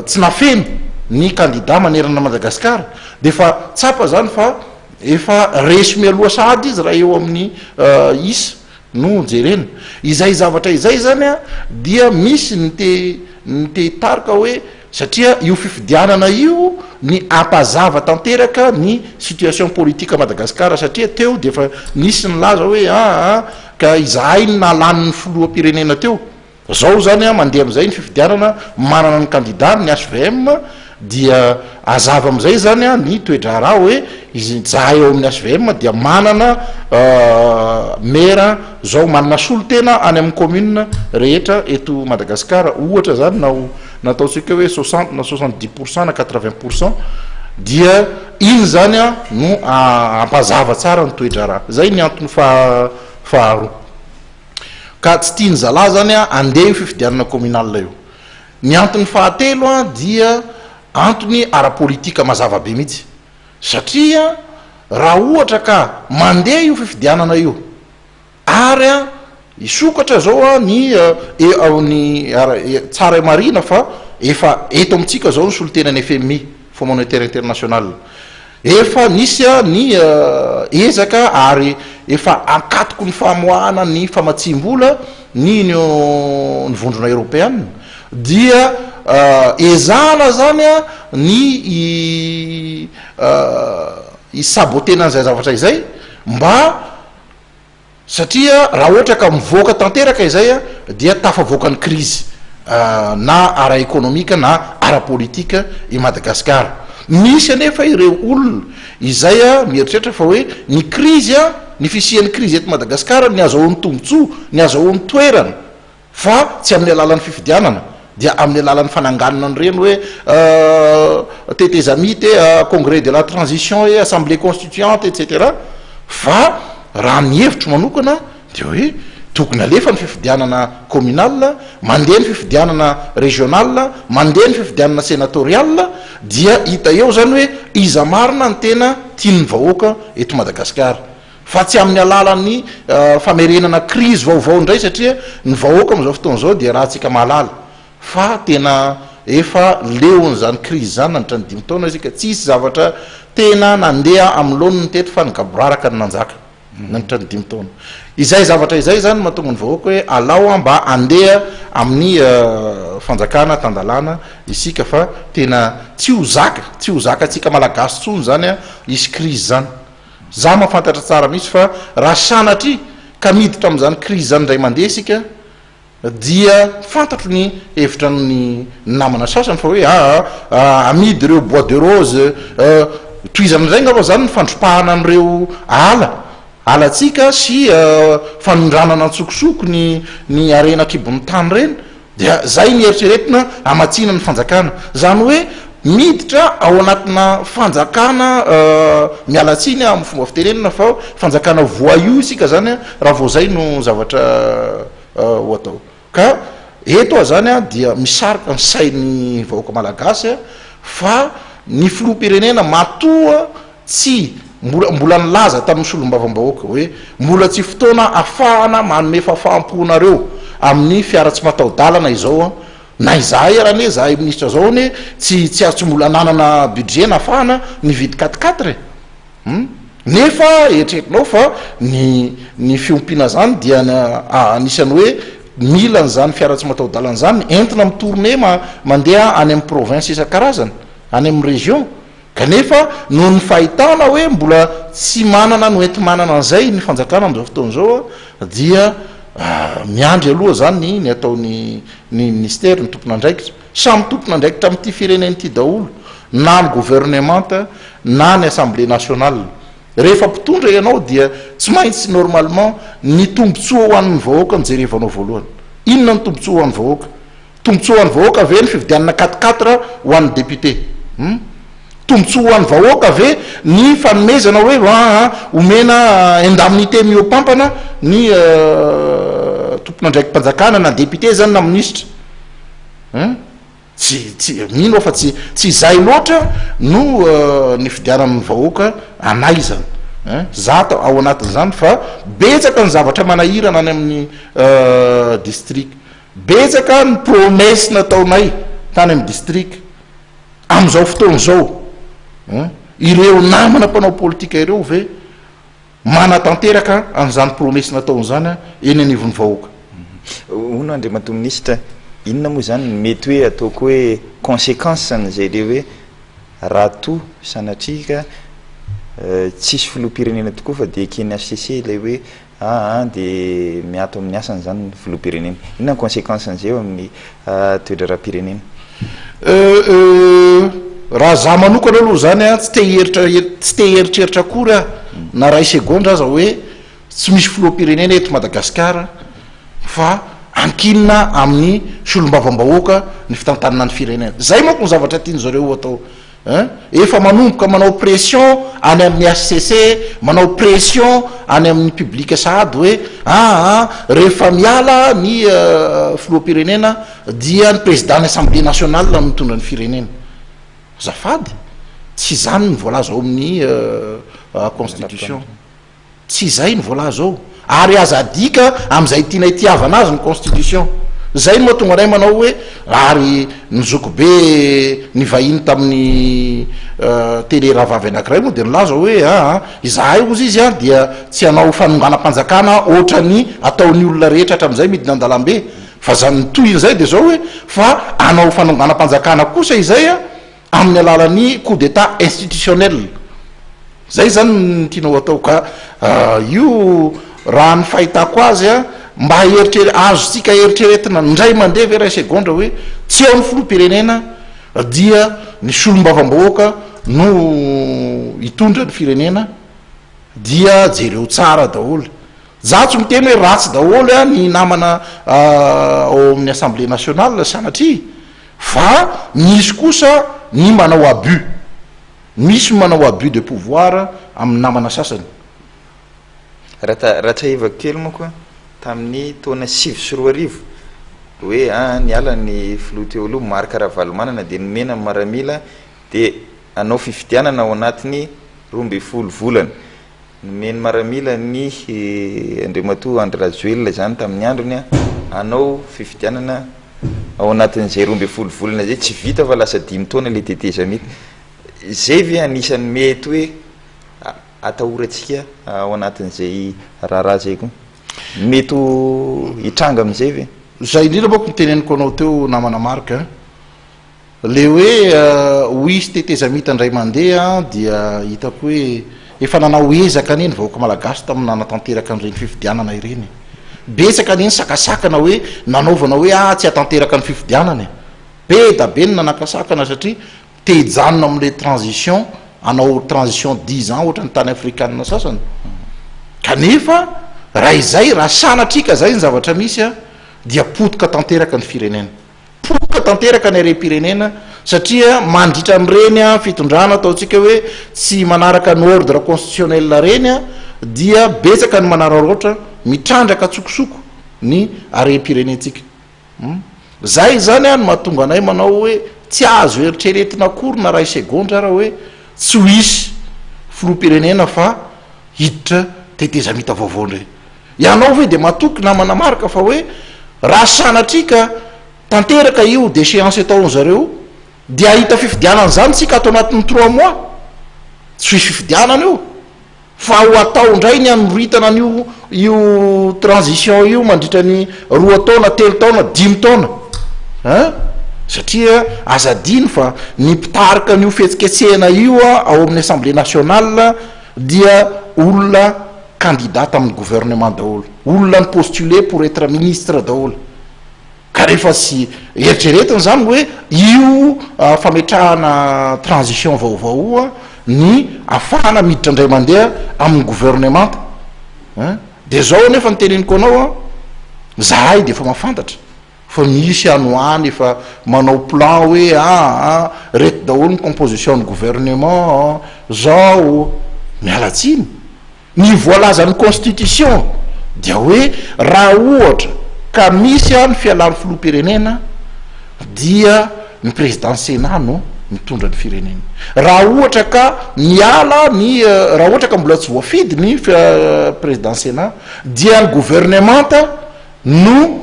Speaker 5: tsy nafeno ny kandida manerana an'i Madagasikara. Dia efa tsapa zany fa efa resy mialoha sahady izy raha eo amin'ny isa no jerena. Izay zavatra izay zany dia misy ny te ny te hitarika hoe Satria io fifidianana io ny hampazava tanteraka ny situation politique Madagascar satria teo dia efa nisy nilaza hoe aa ka izahay no nahalany ny filoham-pirenena teo. Zao zany an mandeha amizay ny fifidianana manana ny candidat ny HVM dia hazava amizay zany an ny toe-draharaha hoe izahay ao amin'ny HVM dia manana maire zao manana solontena any amin'ny commune rehetra eto Madagascar ohatra zany na ho na ataontsika hoe soixante na soixante dix pour cent na quatre vingt pour cent dia iny zany an no hampazava tsara ny toe-draharaha. Zay ny antony faha faharoa. Ka tsy tian'ny zalahy zany an andeha io fifidianana communal io. Ny antony fahatelo an dia antony ara-politika mazava be mihitsy. Satria raha ohatra ka mandeha io fifidianana io Ary an, hisokatra zao an ny ny tsara marihina fa efa eto amintsika zao ny solontenan'ny FMI, Fonds Monétaire International. Efa nisy an ny ezaka ary efa ankatoky ny famoahana ny famatsiam-bola ny ny Vondrona Eoropeana dia ezahana zany an ny hi-saboter-na an'izay zavatra izay mba Satria raha ohatra ka mivoaka tanteraka izay dia tafavoaka ny krizy na ara-ekonomika na ara-politika i Madagasikara. Misy anefa ireo olona izay mieritreritra fa hoe ny krizy, ny fisian'ny krizy eto Madagasikara ny azahoany tombotsoa, ny azahoany toerana, Fa tsy amin'ny alalan'ny fifidianana, dia amin'ny alalan'ny fananganana an'ireny hoe tetezamita e, congrès de la transition e, assemblée constituante etc. Fa raha ny hevitro manokana dia hoe tokony alefa ny fifidianana communal, mandeha ny fifidianana regional, mandeha ny fifidianana senatorial, dia hita eo izany hoe iza marina ny tena tian'ny vahoaka eto Madagasikara. Fa tsy amin'ny alalan'ny famerenana krizy vaovao indray satria ny vahoaka amin'izao fotoana izao dia rahantsika mahalala fa tena efa leon'izany krizy izany nandritra ny dimy taona isika, tsisy zavatra tena nandeha amin'ny laoniny teto fa ny gaboraraka no nanjaka nandritra ny dimy taona. Izay zavatra izay izany no mahatonga ny vahoaka hoe alao mba handeha amin'ny fanjakana tan-dalàna isika fa tena tsy ho zaka, tsy ho zakantsika Malagasy intsony izany hisy krizy izany. Za mahafantatra tsara mihitsy fa raha sanatria ka miditra amin'izany crise izany indray mandeha isika dia fantatro ny hevitra ny namana sasany fa hoe aa amidy ireo bois de rose, tohizana indray angamba zany ny fandripahana an'ireo ala, alantsika sy fanondranana antsokosoko ny ny harena an-kibon'ny tany ireny. Dia zay ny eritreretina hamatsiana ny fanjakana. Zany hoe miditra ao anatina fanjakana, miala tsiny aho amin'ny fomba fitenenana fa fanjakana voyou isika zany raha vao zay no zavatra ho atao. Ka eto aho zany dia misarika ny sain'ny vahoaka malagasy fa ny filoham-pirenena matoa. tsy mbola mbola nilaza tamin'ny solombavambahoaka hoe mbola tsy fotoana afahana manome fahafaham-po anareo amin'ny fiara tsy mataho-dalana izao an, na izahay ara anie izahay minisitra zao anie tsy tsy tsy mbola nanana budget nafahana nividy quatre quatre e! Hum! Nefa eritreretinao fa ny ny fiompiana zany dia anisan'ny hoe mila an'izany fiara tsy mataho-dalana izany entina mi-tourner ma mandeha any amin'ny province isan-karazany, any amin'ny région. Kanefa noho ny fahitana hoe mbola tsy manana ny hoenti-manana an'izay ny fanjakana amin'izao fotoana izao dia miandry aloha izany ny ataon'ny ny ministera, ny tompon'andraikitra. Samy tompon'andraikitra amin'ity firenena ity daholo na ny gouvernemanta na ny assemblée nationale. Rehefa mpitondra ianao dia tsy maintsy normalement ny tombotsoa ho an'ny vahoaka no jerevanao voalohany. Inona ny tombotsoa ho an'ny vahoaka? Tombotsoa ho an'ny vahoaka ve ny fividianana quatre quatre ho an'ny député? Hum? Tombotsoa ho an'ny vahoaka ve ny fanomezana hoe aa omena indemnité mihoapampana ny tompon'andraiki-panjakana na député zany na minisitra? Hum? Tsy, tsy, mino aho fa tsy, tsy izay loatra no nifidianan'ny vahoaka anay izany. Hein? Za ao anatin'izany fa betsaka ny zavatra manahirana any amin'ny district. Betsaka ny promesse nataonay tany amin'ny district. Amin'izao fotoana izao, hein, ireo namana mpanao politika ireo ve manatanteraka an'izany promesse nataony izany eny anivon'ny vahoaka?
Speaker 1: Hono Andriamatoa Minisitra, inona moa izany no mety hoe ataoko hoe consequence an'izay le hoe raha toa sanatria ka tsisy filoham-pirenena tokoa fa dia eken'ny HCC ilay hoe Aa dia miato amin'ny asany izany ny filoham-pirenena. Inona ny consequence an'izay eo amin'ny toe-draharaham-pirenena?
Speaker 5: Euh raha za manokana aloha zany an, tsy te hieritra tsy te hieritreritra akory aho na ray segondra aza hoe tsy misy filoham-pirenena eto Madagasikara fa ankinina amin'ny solombavambahoaka ny fitantanana ny firenena. Zay manko ny zavatra tian'zareo atao. Hein? Efa manomboka manao pression any amin'ny HCC, manao pression any amin'ny public sahady hoe aa rehefa miala ny filoham-pirenena dia ny président ny assemblée nationale no mitondra ny firenena. Azafady, tsy izany ny voalaza ao amin'ny constitution. Tsy izay no voalaza ao. Ary aza adika amin'izay tiana itiavana azy ny constitution. Izay no mahatonga anay manao hoe ary ny zokibe nivahiny tamin'ny télé rahavavy anankiray moa dia nilaza hoe aa izahay hozy izy an dia tsy hanao fanonganam-panjakana ohatran'ny ataon'ny olona rehetra hatramin'izay midina an-dalambe fa zany ny tohin'izay dia izao hoe fa hanao fanonganam-panjakana kosa izay an amin'ny alalan'ny coup d'Etat institutionnel. Zay zany ny tianao atao ka io raha ny fahitako azy a, mba eritrere- azontsika eritreretina indray mandeha ve iray segondra hoe tsy eo ny filoham-pirenena dia ny solombavambahoaka no hitondra ny firenena dia jereo tsara daholo. Za tsy miteny hoe ratsy daholo a ny namana ao amin'ny assemblée nationale sanatria Fa misy kosa ny manao abus. Misy ny manao abus de pouvoir amin'ny namana sasany.
Speaker 1: Raha raha tsiahivako kely manko tamin'ny taona 2009 hoe a niala ny filoha teo aloha Marc Ravalomanana dia nomena ny maramila dia hanao fifidianana ao anatin'ny 12 volana. Nomen'ny maramila ny Andriamatoa Andry Rajoelina izany tamin'ny androny hanao fifidianana ao anatin'izay 12 volana izay, tsy vita fa lasa dimy taona ilay tetezamita. Izay ve anisan'ny mety hoe atahorantsika ao anatin'izay raharaha izay koa? Mety ho hitranga amin'izay ve?
Speaker 5: Izay indrindra manko no teneniko anao teo namana Marc a. Le hoe ho hisy tetezamita indray mandeha dia hitako hoe efa nanao ezaka anie ny vahoaka malagasy tamin'ny nanatanteraka an'ireny fifidianana ireny e. Betsaka anie ny sakasakana hoe nanaovana hoe ah tsy hatanteraka ny fifidianana e. Be da be ny nanakasakana satria te hijanona amin'ilay transition, hanao transition dix ans ohatran'ny tany afrikana sasany. Kanefa raha izay, raha sanatria ka izay ny zavatra misy dia potika tanteraka ny firenena. Potika tanteraka ny harem-pirenena satria mandritra an'ireny fitondrana ataontsika hoe tsy manaraka ny ordre constitutionnel ireny dia betsaka ny manararaotra mitrandraka an-tsokosoko ny harem-pirenentsika. Zay izany no mahatonga anay manao hoe tsy azo eritreretina akory na ray segondra ara hoe tsy ho hisy. filoham-pirenena fa hiditra tetezamita vaovao indray. Ianao ve dia matoky namana Marc fa hoe raha sanatria ka tanteraka io déchéance ataon-zareo io dia hahita fifidianana izany isika ato anatin'ny trois mois? Tsy hisy fifidianana io. Fa ho atao indray ny hanoritana an'io io transition io mandritra ny roa taona, telo taona, dimy taona. Hein? Satria aza adino fa ny mpitarika an'io fihetsiketsehana io ao amin'ny Assemblée nationale dia olona candidat tamin'ny gouvernement daholo. Olona ni-postuler pour être ministre daholo. Ka rehefa tsy eritreretina izany hoe io fametrahana transition vaovao io ny afahana miditra indray mandeha amin'ny gouvernemanta hein, dia zao anefa ny teneniko anao an, zahay dia efa mahafantatra fa misy any ho any efa manao plan hoe aa reto daholo ny composition ny gouvernement zao, miala tsiny. Ny voalazan'ny constitution dia hoe raha ohatra ka misy ny fialan'ny filoham-pirenena dia ny président sénat no mitondra ny firenena. Raha ohatra ka miala ny raha ohatra ka mbola tsy voafidy ny président sénat dia ny gouvernemanta no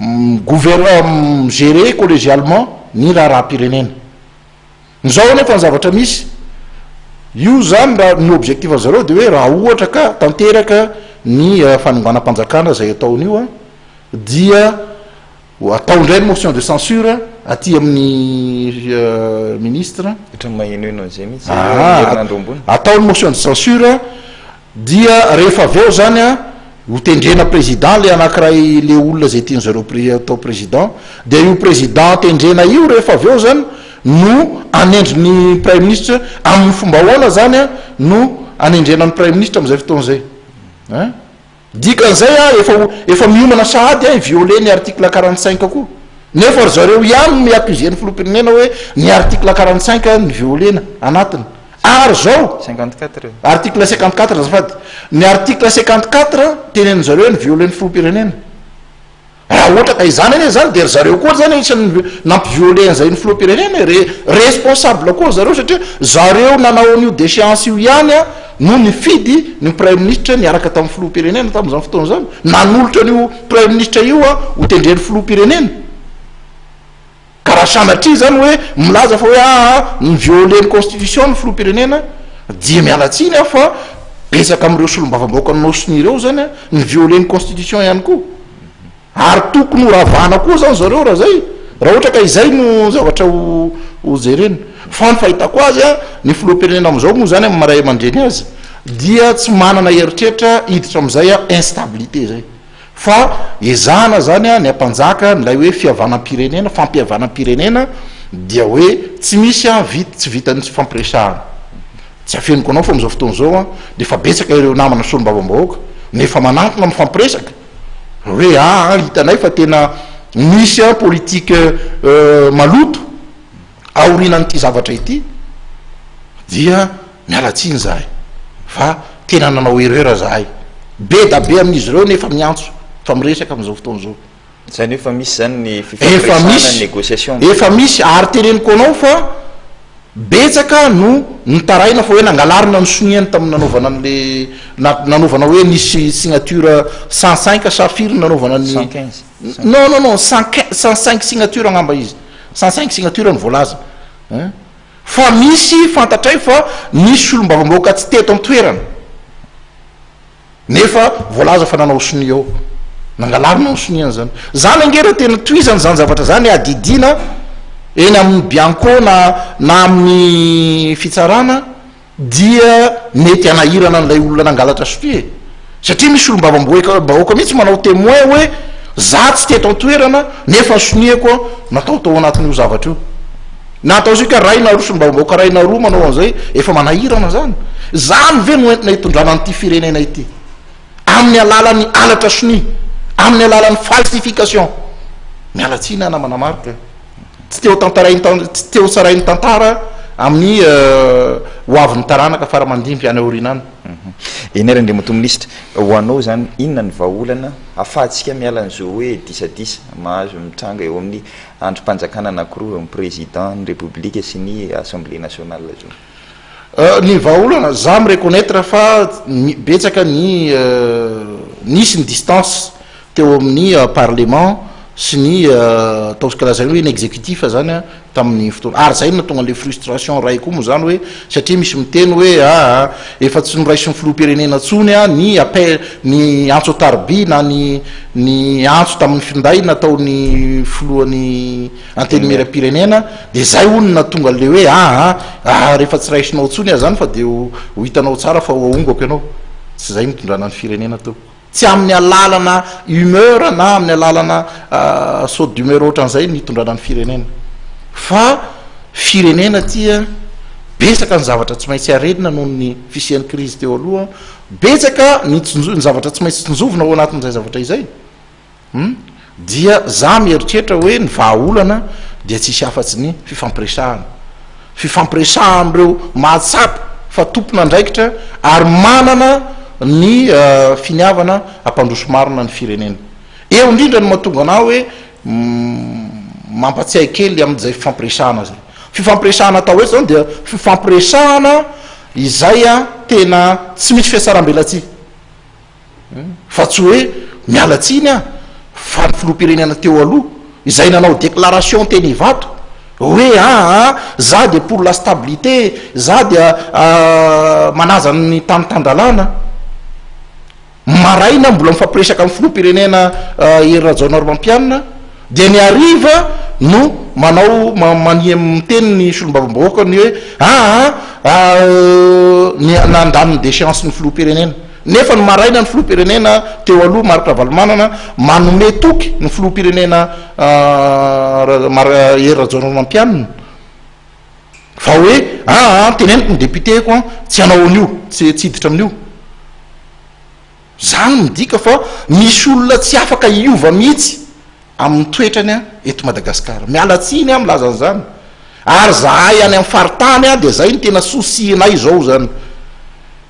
Speaker 5: mi-gouver- mi-gérer collégialement ny raharaham-pirenena. Izao anefa ny zavatra misy, io izany raha ny objectif an zareo dia hoe raha ohatra ka tanteraka ny fanonganam-panjakana izay ataony io an, dia ho atao indray ny motion de censure aty amin'ny ministre.
Speaker 1: Ohatran'ny mahenoheno an'izay mihitsy eo amin'ny herinandro ambony.
Speaker 5: Atao ny motion de censure Dia rehefa avy eo zany an, ho tendrena président le anakiray le olona zay tian'zareo atao président, dia io président tendrena io rehefa avy eo zany no hanendry ny praiminisitra, amin'ny fomba ahoana zany an no hanendrena ny praiminisitra amin'izay fotoana izay? Hein? Dikan'izay an, efa ho, efa miomana sahady an hi-violer ny article 45 koa. Nefa ry zareo ihany no mi-accuser ny filoham-pirenena hoe ny article 45 ni-violer-na anatiny. Ary zao, article 54 azafady, ny article 54 tenenin zareo hoe ni-violer ny filoham-pirenena. Raha ohatra ka izany anie zany de ry zareo koa zany anisan'ny nampi-violer an'izay ny filoham-pirenena e, re, responsable koa ry zareo satria zareo nanao an'io déchéance io ihany an no nifidy ny praiminisitra niaraka tamin'ny filoham-pirenena tamin'izany fotoana izany, nanolotra an'io praiminisitra io an ho tendren'ny filoham-pirenena. Ka raha sanatria izany hoe milaza fa hoe aa ni-violer ny constitution ny filoham-pirenena dia miala tsiny aho fa betsaka amin'ireo solombavambahoaka nanao sonia ireo izany an ni-violer ny constitution ihany koa. Ary tokony ho ravana koa izany zareo raha izay, raha ohatra ka izay no zavatra ho ho jerena. Fa ny fahitako azy an, ny filoham-pirenena amin'izao moa izany amin'ny maha ray aman-dreny azy dia tsy manana eritreritra hiditra amin'izay instabilité izay. Fa ezahana zany ny hampanjaka an'ilay hoe fihavanam-pirenena, fampihavanam-pirenena dia hoe tsy misy vit tsy vitan'ny tsy fampiresahana. Tsy afeniko anao fa amin'izao fotoana izao dia efa betsaka ireo namana solombavambahoaka no efa manantona mifampiresaka hoe aa hitanay fa tena misy politique maloto aorianan'ity zavatra ity dia Miala tsiny zahay fa tena nanao erreur zahay. Be da be amin'izy ireo nefa miantso fa miresaka amin'izao fotoana izao.
Speaker 1: Izany hoe efa misy izany ny fifampiresahana, ny négociation.
Speaker 5: Efa misy ary teneniko anao fa betsaka no nitaraina fa hoe nangalarina ny soniany tamin'ny nanaovana an'le nanaovana hoe nisy signature 105 sa firy ny nanaovana ny.
Speaker 1: 115.
Speaker 5: Non non non 105 signature angamba izy. 105 signature no voalaza. Hein. Fa misy fantatray fa nisy solombavambahoaka tsy teto an-toerana nefa voalaza fa nanao sonia ao. Nangalarina ny soniany zany. Zany ange raha tena tohizana zany zavatra zany adidiana eny amin'ny bianco na na amin'ny fitsarana dia mety hanahirana an'ilay olona nangalatra sonia e! Satria misy solombavamboeka bahoaka mihitsy manao témoin hoe za tsy teto an-toerana nefa ny soniako natao tao anatin'io zavatra io. Na ataontsika ray na roa solombavambahoaka ray na roa manao an'izay efa manahirana zany. Zany ve no entina hitondrana an'ity firenena ity? Amin'ny alalan'ny halatra sonia, amin'ny alalan'ny falsification. Miala tsiny aho namana Marc e. Tsy te ho tantarain'ny tsy te ho tsarain'ny tantara amin'ny ho avin'ny taranaka fara aman-dimby any aoriana any.
Speaker 1: Eny ary Andriamatoa Minisitra, ho anao izany inona ny vahaolana afahantsika miala an'izao hoe disadisa mahazo mitranga eo amin'ny andrim-panjakana anankiroa eo amin'ny Président ny Repoblika sy ny Assemblée nationale izao?
Speaker 5: Ny vahaolana, za mi-reconnaitre fa betsaka ny nisy ny distance teo amin'ny parlement sy ny ataontsika lazaina hoe ny executif zany an tamin'ny fotoana, ary zay no nahatonga an'le frustration ray koa moa zany hoe satria misy miteny hoe aa efa tsy noraisin'ny filoham-pirenena tsony an ny appel ny antso an-tariby na ny ny antso tamin'ny finday nataon'ny filohan'ny Antenimierampirenena dia zay hono no nahatonga an'le hoe aa aa rehefa tsy raisinao tsony aho zany fa dia ho hitanao tsara fa ho ahongako ianao, tsy zay nitondrana ny firenena tompoko. Tsy amin'ny alalana humeur na amin'ny alalana saut d'humeur ohatran'izay ny hitondrana ny firenena. Fa firenena ity a, betsaka ny zavatra tsy maintsy arenina noho ny fisian'ny crise teo aloha, betsaka ny tsinjo- ny zavatra tsy maintsy tsinjovina ao anatin'izay zavatra izay. Hum, dia za mieritreritra hoe ny vahaolana dia tsisy afatsy ny fifampiresahana. Fifampiresahan'ireo mahatsapa fa tompon'andraikitra ary manana ny finiavana hampandroso marina ny firenena. Eo indrindra no mahatonga anah hoe mampatsiahy kely amin'izay fifampiresahana izay. Fifampiresahana atao eto zany dia fifampiresahana izay tena tsy misy fihatsarambelatsihy. Fa tsy hoe miala tsiny aho fa ny filoham-pirenena teo aloha izay nanao déclaration teny Ivato hoe aa za dia pour la stabilité, za dia manaja ny tany tan-dalàna. Maraina mbola mifampiresaka amin'ny filoham-pirenena Hery Rajaonarimampianina dia ny hariva no manao mania miteny ny solombavambahoaka ny hoe aa ny nandany ny déchéance ny filoham-pirenena. Nefa ny maraina ny filoham-pirenena teo aloha Marc Ravalomanana manome toky ny filoham-pirenena Hery Rajaonarimampianina fa hoe aa teneniko ny député-ko an tsy hanao an'io, tsy tsy hiditra amin'io. Zany midika fa misy olona tsy afaka hiova mihitsy amin'ny toetrany eto Madagasikara. Miala tsiny aho milaza an'izany. Ary zahay any amin'ny faritany dia zay no tena souci-nay izao zany.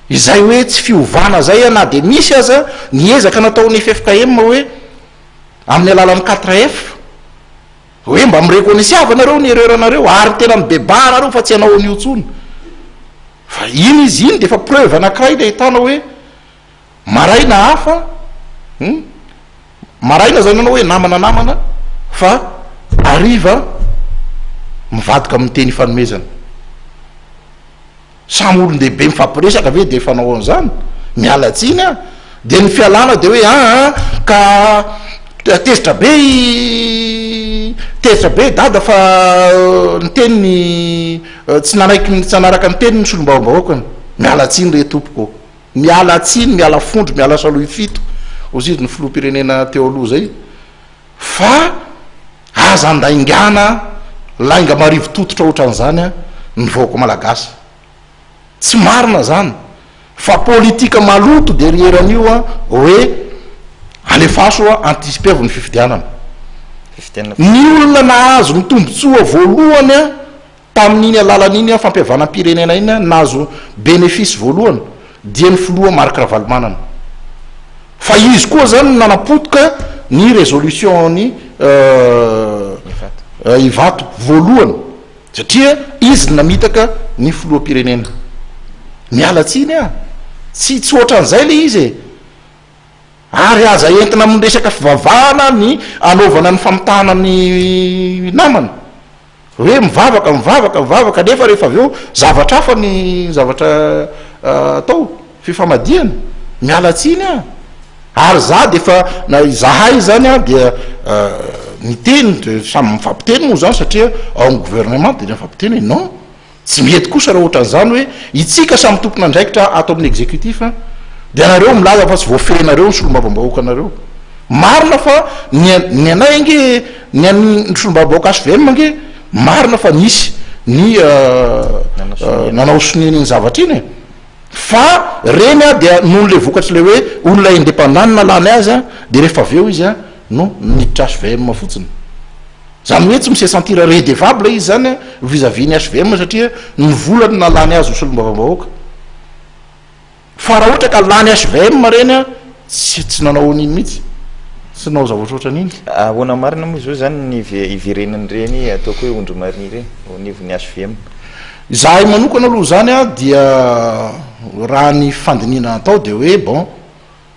Speaker 5: Izay hoe tsy fiovana zay na dia misy aza ny ezaka nataon'ny ffkm hoe amin'ny alalan'ny quatre F hoe mba mi-reconnaissava nareo ny erreur nareo ary tena mibebaha nareo fa tsy hanao an'io intsony. Fa iny izy iny dia efa preuve anankiray le ahitana hoe Maraina hafa hum maraina zany ianao hoe namana namana fa hariva mivadika amin'ny teny ifanomezana. Samy olon-dehibe mifampiresaka ve de fanao an'izany? Miala tsiny aho. De ny fialana de hoe aa ka tezitra be i tezitra be dada fa niteny ny tsy nanaiky tsy nanaraka ny teniny ny solombavambahoakany. Miala tsiny re tompoko ô. Miala tsiny, miala fondro, miala salohy fito, hozy izy ny filoham-pirenena teo aloha izay, fa aza andaingana lainga marivo tototra ohatran'izany ny vahoaka malagasy. Tsy marina izany, fa politika maloto derrière an'io hoe alefaso anticiper-vo ny fifidianana. Ny olona nahazo ny tombotsoa voalohany Tamin'iny alalan'iny fampihavanam-pirenena iny nahazo bénéfice voalohany dia ny filoha Marc Ravalomanana. Fa izy koa zany no nanapotika ny résolution-n'i Ivato voalohany satria izy no namitaka ny filoham-pirenena. Miala tsiny aho, tsy tsy ohatran'izay le izy e! Ary aza entina amin'ny resaka fivavahana ny anaovana ny famitahana ny namana. Hoe mivavaka, mivavaka, mivavaka nefa rehefa avy eo zavatra hafa ny zavatra atao, fifamadihana. Miala tsiny aho. Ary za de efa na izahay zany an dia niteny, samy mifampiteny moa zany satria ao amin'ny gouvernement de mifampiteny hoe non, Tsy mety kosa raha ohatran'izany hoe itsika samy tompon'andraikitra ato amin'ny executif dia nareo milaza fa tsy voafehinareo ny solombavambahoakanareo. Marina fa ny ny anay ange ny an'ny solombavambahoaka HVM ange marina fa nisy ny nanao sonia an'iny zavatra iny e. Fa reny a dia noho le vokatry le hoe olona indépendant no nalany azy a dia rehefa avy eo izy a no niditra HVM fotsiny. Zany hoe tsy mi se sentir redevable izy zany vis à vis ny HVM satria ny vola no nahalany azy ho solombavambahoaka. Fa raha ohatra ka lany HVM reny an, tsy tsy nanao an'iny mihitsy. Tsy nanao zavatra ohatran'iny.
Speaker 1: Ahoana marina moa izao izany ny hiverenan'ireny ataoko hoe ondry maria ireny ao anivon'ny HVM?
Speaker 5: Izahay manokana aloha izany an dia raha ny fandinihana natao dia hoe bon,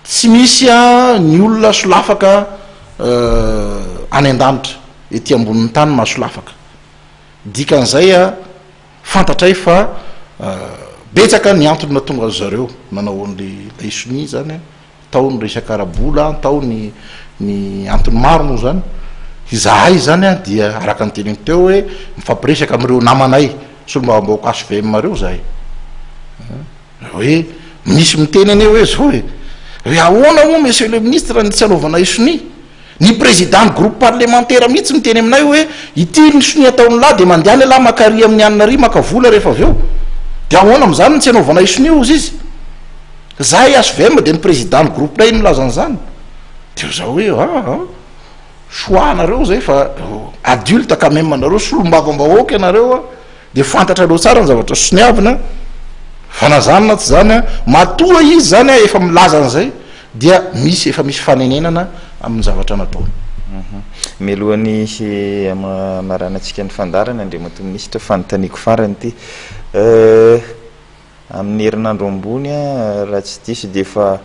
Speaker 5: tsy misy an ny olona solafaka any an-danitra, ety ambonin'ny tany mahasolafaka. Dikan'izay an, fantatray fa betsaka ny antony nahatonga azy zareo nanao an'ilay sonia izany an. Tao ny resaka ara-bola, tao ny ny antony maro moa zany. Izahay zany an dia araka ny teneniko teo hoe mifampiresaka amin'ireo namanay solombavambahoaka HVM ireo izahay. Hoe misy miteny anie hoe zao e, hoe ahoana moa monsieur le ministre ny tsy anaovanay sonia? Ny président ny groupe parlementaire mihitsy miteny aminay hoe ity ny sonia ataon'lah dia mandehana elah maka ary amin'ny anona ary maka vola rehefa avy eo. Dia ahoana amin'izany no tsy anaovanay sonia hozy izy? Zahay HVM dia ny président ny groupe-nay no nilaza an'izany. Dia za hoe ah ah, choix anareo zay fa adulte quand même anareo, solombavambahoaka ianareo an, dia fantatrareo tsara ny zavatra soniavina, fa na zany na tsy zany an, matoa izy zany an efa milaza an'izay dia misy efa misy fanenenana amin'ny zavatra nataony.
Speaker 1: Mialohan'ny hamaranantsika ny fandaharana Andriamatoa Minisitra, fanontaniako farany ity. Amin'ny herinandro ambony raha tsy diso dia efa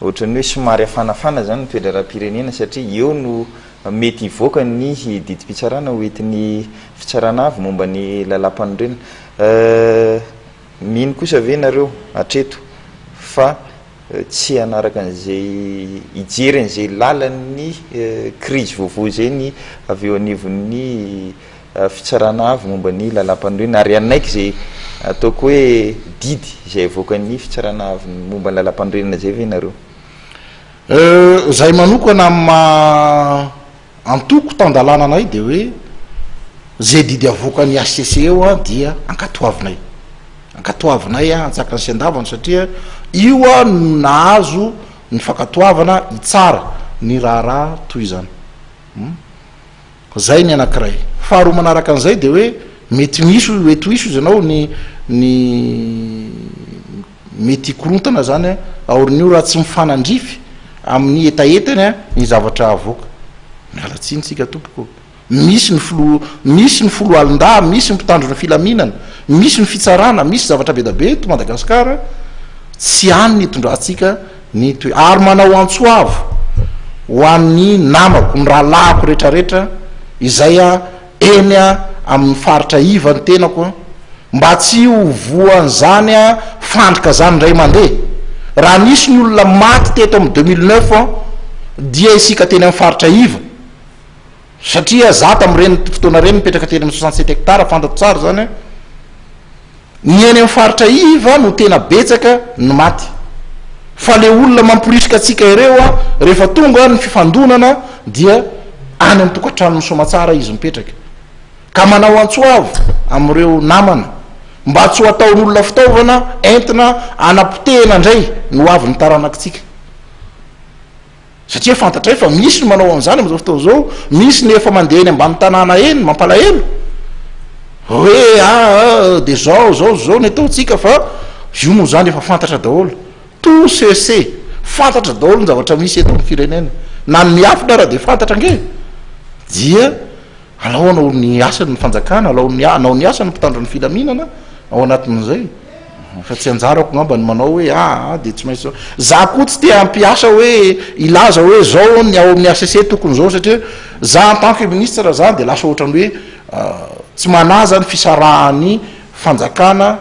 Speaker 1: ohatran'ny hoe somary hafanafana izany ny toe-draharaham-pirenena satria eo no mety hivoaka ny didim-pitsarana ho entin'ny fitsarana avo momba ny lalàmpanorenana. Mino kosa ve nareo hatreto fa tsy hanaraka an'izay hijery an'izay lalan'ny krizy vaovao izay ny avy eo anivon'ny Fitsarana avo momba ny lalàmpanorenana ary hanaiky izay ataoko hoe didy izay avoakan'ny Fitsarana avo momba ny lalàmpanorenana izay ve ianareo?
Speaker 5: Izahay manokana amin'ny maha antoko tan-dalàna anay dia hoe izay didy avoakan'ny HCC eo dia ankatoavinay. Ankatoavinay antsakany sy andavany satria io no nahazo ny fankatoavana hitsara ny raharaha toy izany. Zay ny anakiray. Faharoa manaraka an'izay dia hoe mety misy hoy mety ho hisy hozy ianao ny ny mety hikorontana zany an aorian'io raha tsy mifanandrify amin'ny hetahetany an ny zavatra avoaka. Miala tsiny tsika tompoko ô. Misy ny filoha misy ny foloalindahy, misy ny mpitandro ny filaminana, misy ny fitsarana, misy zavatra be da be eto Madagasikara, tsy any ny hitondrantsika Ny toe. Ary manao antso avo ho an'ny namako, ny rahalahiko retraretra izay eny amin'ny faritra iva ny tenako, mba tsy ho voan'izany fandrika zany indray mandeha. Raha nisy ny olona maty teto amin'ny 2009 dia isika teny amin'ny faritra iva, satria za tamin'ireny fotoana ireny nipetraka teny amin'ny 67 hectares, fantatro tsara izany. Ny eny amin'ny faritra iva no tena betsaka ny maty. Fa le olona mamporisika antsika ireo a, rehefa tonga ny fifandonana dia any amin'ny tokantranony soamatsara izy mipetraka. Ka manao antso avo amin'ireo namana mba tsy ho ataon'olona fitaovana entina hanapotehina indray ny ho avin'ny taranakitsika. Satria fantatray fa misy ny manao an'izany amin'izao fotoana izao, misy ny efa mandeha eny ambany tanàna eny, mampalahelo hoe aa de zao zao zao ny ataontsika fa io moa zany efa fantatra daholo, tout se sait, fantatra daholo ny zavatra misy eto amin'ny firenena, na ny miafina ara de fantatra ange, dia alao hanao ny asany ny fanjakana, alao ny hanao ny asany ny mpitandro ny filaminana ao anatin'izay. Fa tsy anjarako ngamba ny manao hoe aa dia tsy maintsy zao. Za koa tsy te hampiasa hoe hilaza hoe zao ny ao amin'ny HCC tokony zao satria za en tant que ministre za dia lasa ohatran'ny hoe tsy manaja ny fisarahan'ny fanjakana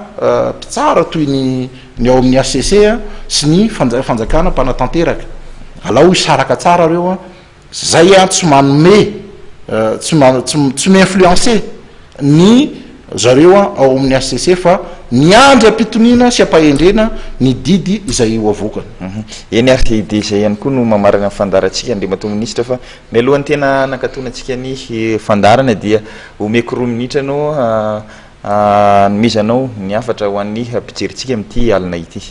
Speaker 5: mpitsara toy ny ny ao amin'ny HCC sy ny fanjakana mpanatanteraka. Alao hisaraka tsara reo an. Zay an tsy manome tsy tsy tsy mi-influencer ny zareo an ao amin'ny HCC fa miandry am-pitoniana sy am-pahendrena ny didy izay ho avoakany.
Speaker 1: Eny ary dia izay ihany koa no mamarana ny fandaharantsika Andriamatoa Minisitra fa mialohan'ny tena hanakatonantsika ny fandaharana dia omeko roa minitra anao hanomezanao ny hafatra ho an'ny mpijerintsika amin'ity alina ity.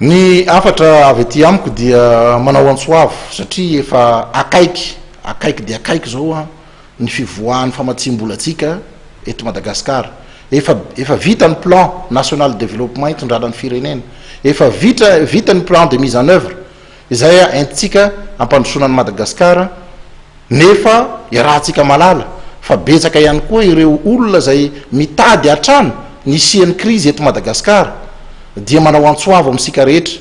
Speaker 5: Ny hafatra avy aty amiko dia manao antso avo satria efa akaiky, akaiky dia akaiky izao an, ny fivoahan'ny famatsiam-bolantsika eto Madagasikara. Efa, efa vita ny plan national de développement hitondrana ny firenena. Efa vitra, vita ny plan de mise en oeuvre izay entintsika hampandrosoana an'i Madagasikara nefa iarahantsika mahalala. Fa betsaka ihany koa ireo olona izay mitady hatrany ny hisian'ny krizy eto Madagasikara dia manao antso avo amintsika rehetra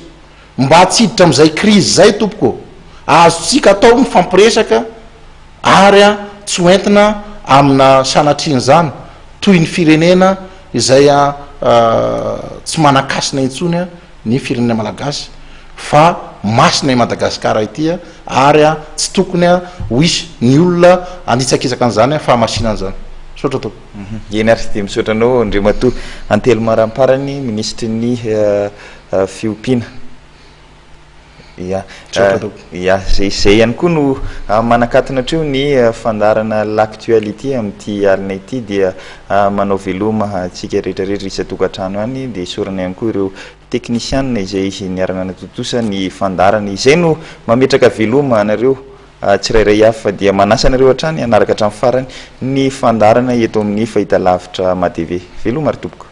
Speaker 5: mba tsy hiditra amin'izay krizy izay tompoko ô! Azontsika atao mifampiresaka ary tsy ho entina amina sanatrian'izany toy ny firenena izay tsy manan-kasina intsony ny firenena malagasy fa masina i Madagasikara ity ary tsy tokony ho hisy ny olona hanitsakitsaka an'izany fahamasinana izany. Misaotra tompoko.
Speaker 1: Eny ary dia misaotra anao Andriamatoa Antelma Ramparany, Minisitry ny Fiompiana. Ya, ya, zay izay ihany koa no manakatona hatreo ny fandaharana L'actualité amin'ity alina ity dia manao veloma antsika rehetra rehetra isan-tokantrano any dia isaorana ihany koa ireo teknisianina izay niara-nanatontosa ny fandaharana. Izay no mametraka veloma anareo tsirairay avy fa dia manasa anareo hatrany hanaraka hatramin'ny farany ny fandaharana eto amin'ny fahitalavitra MATV. Veloma ry tompoko.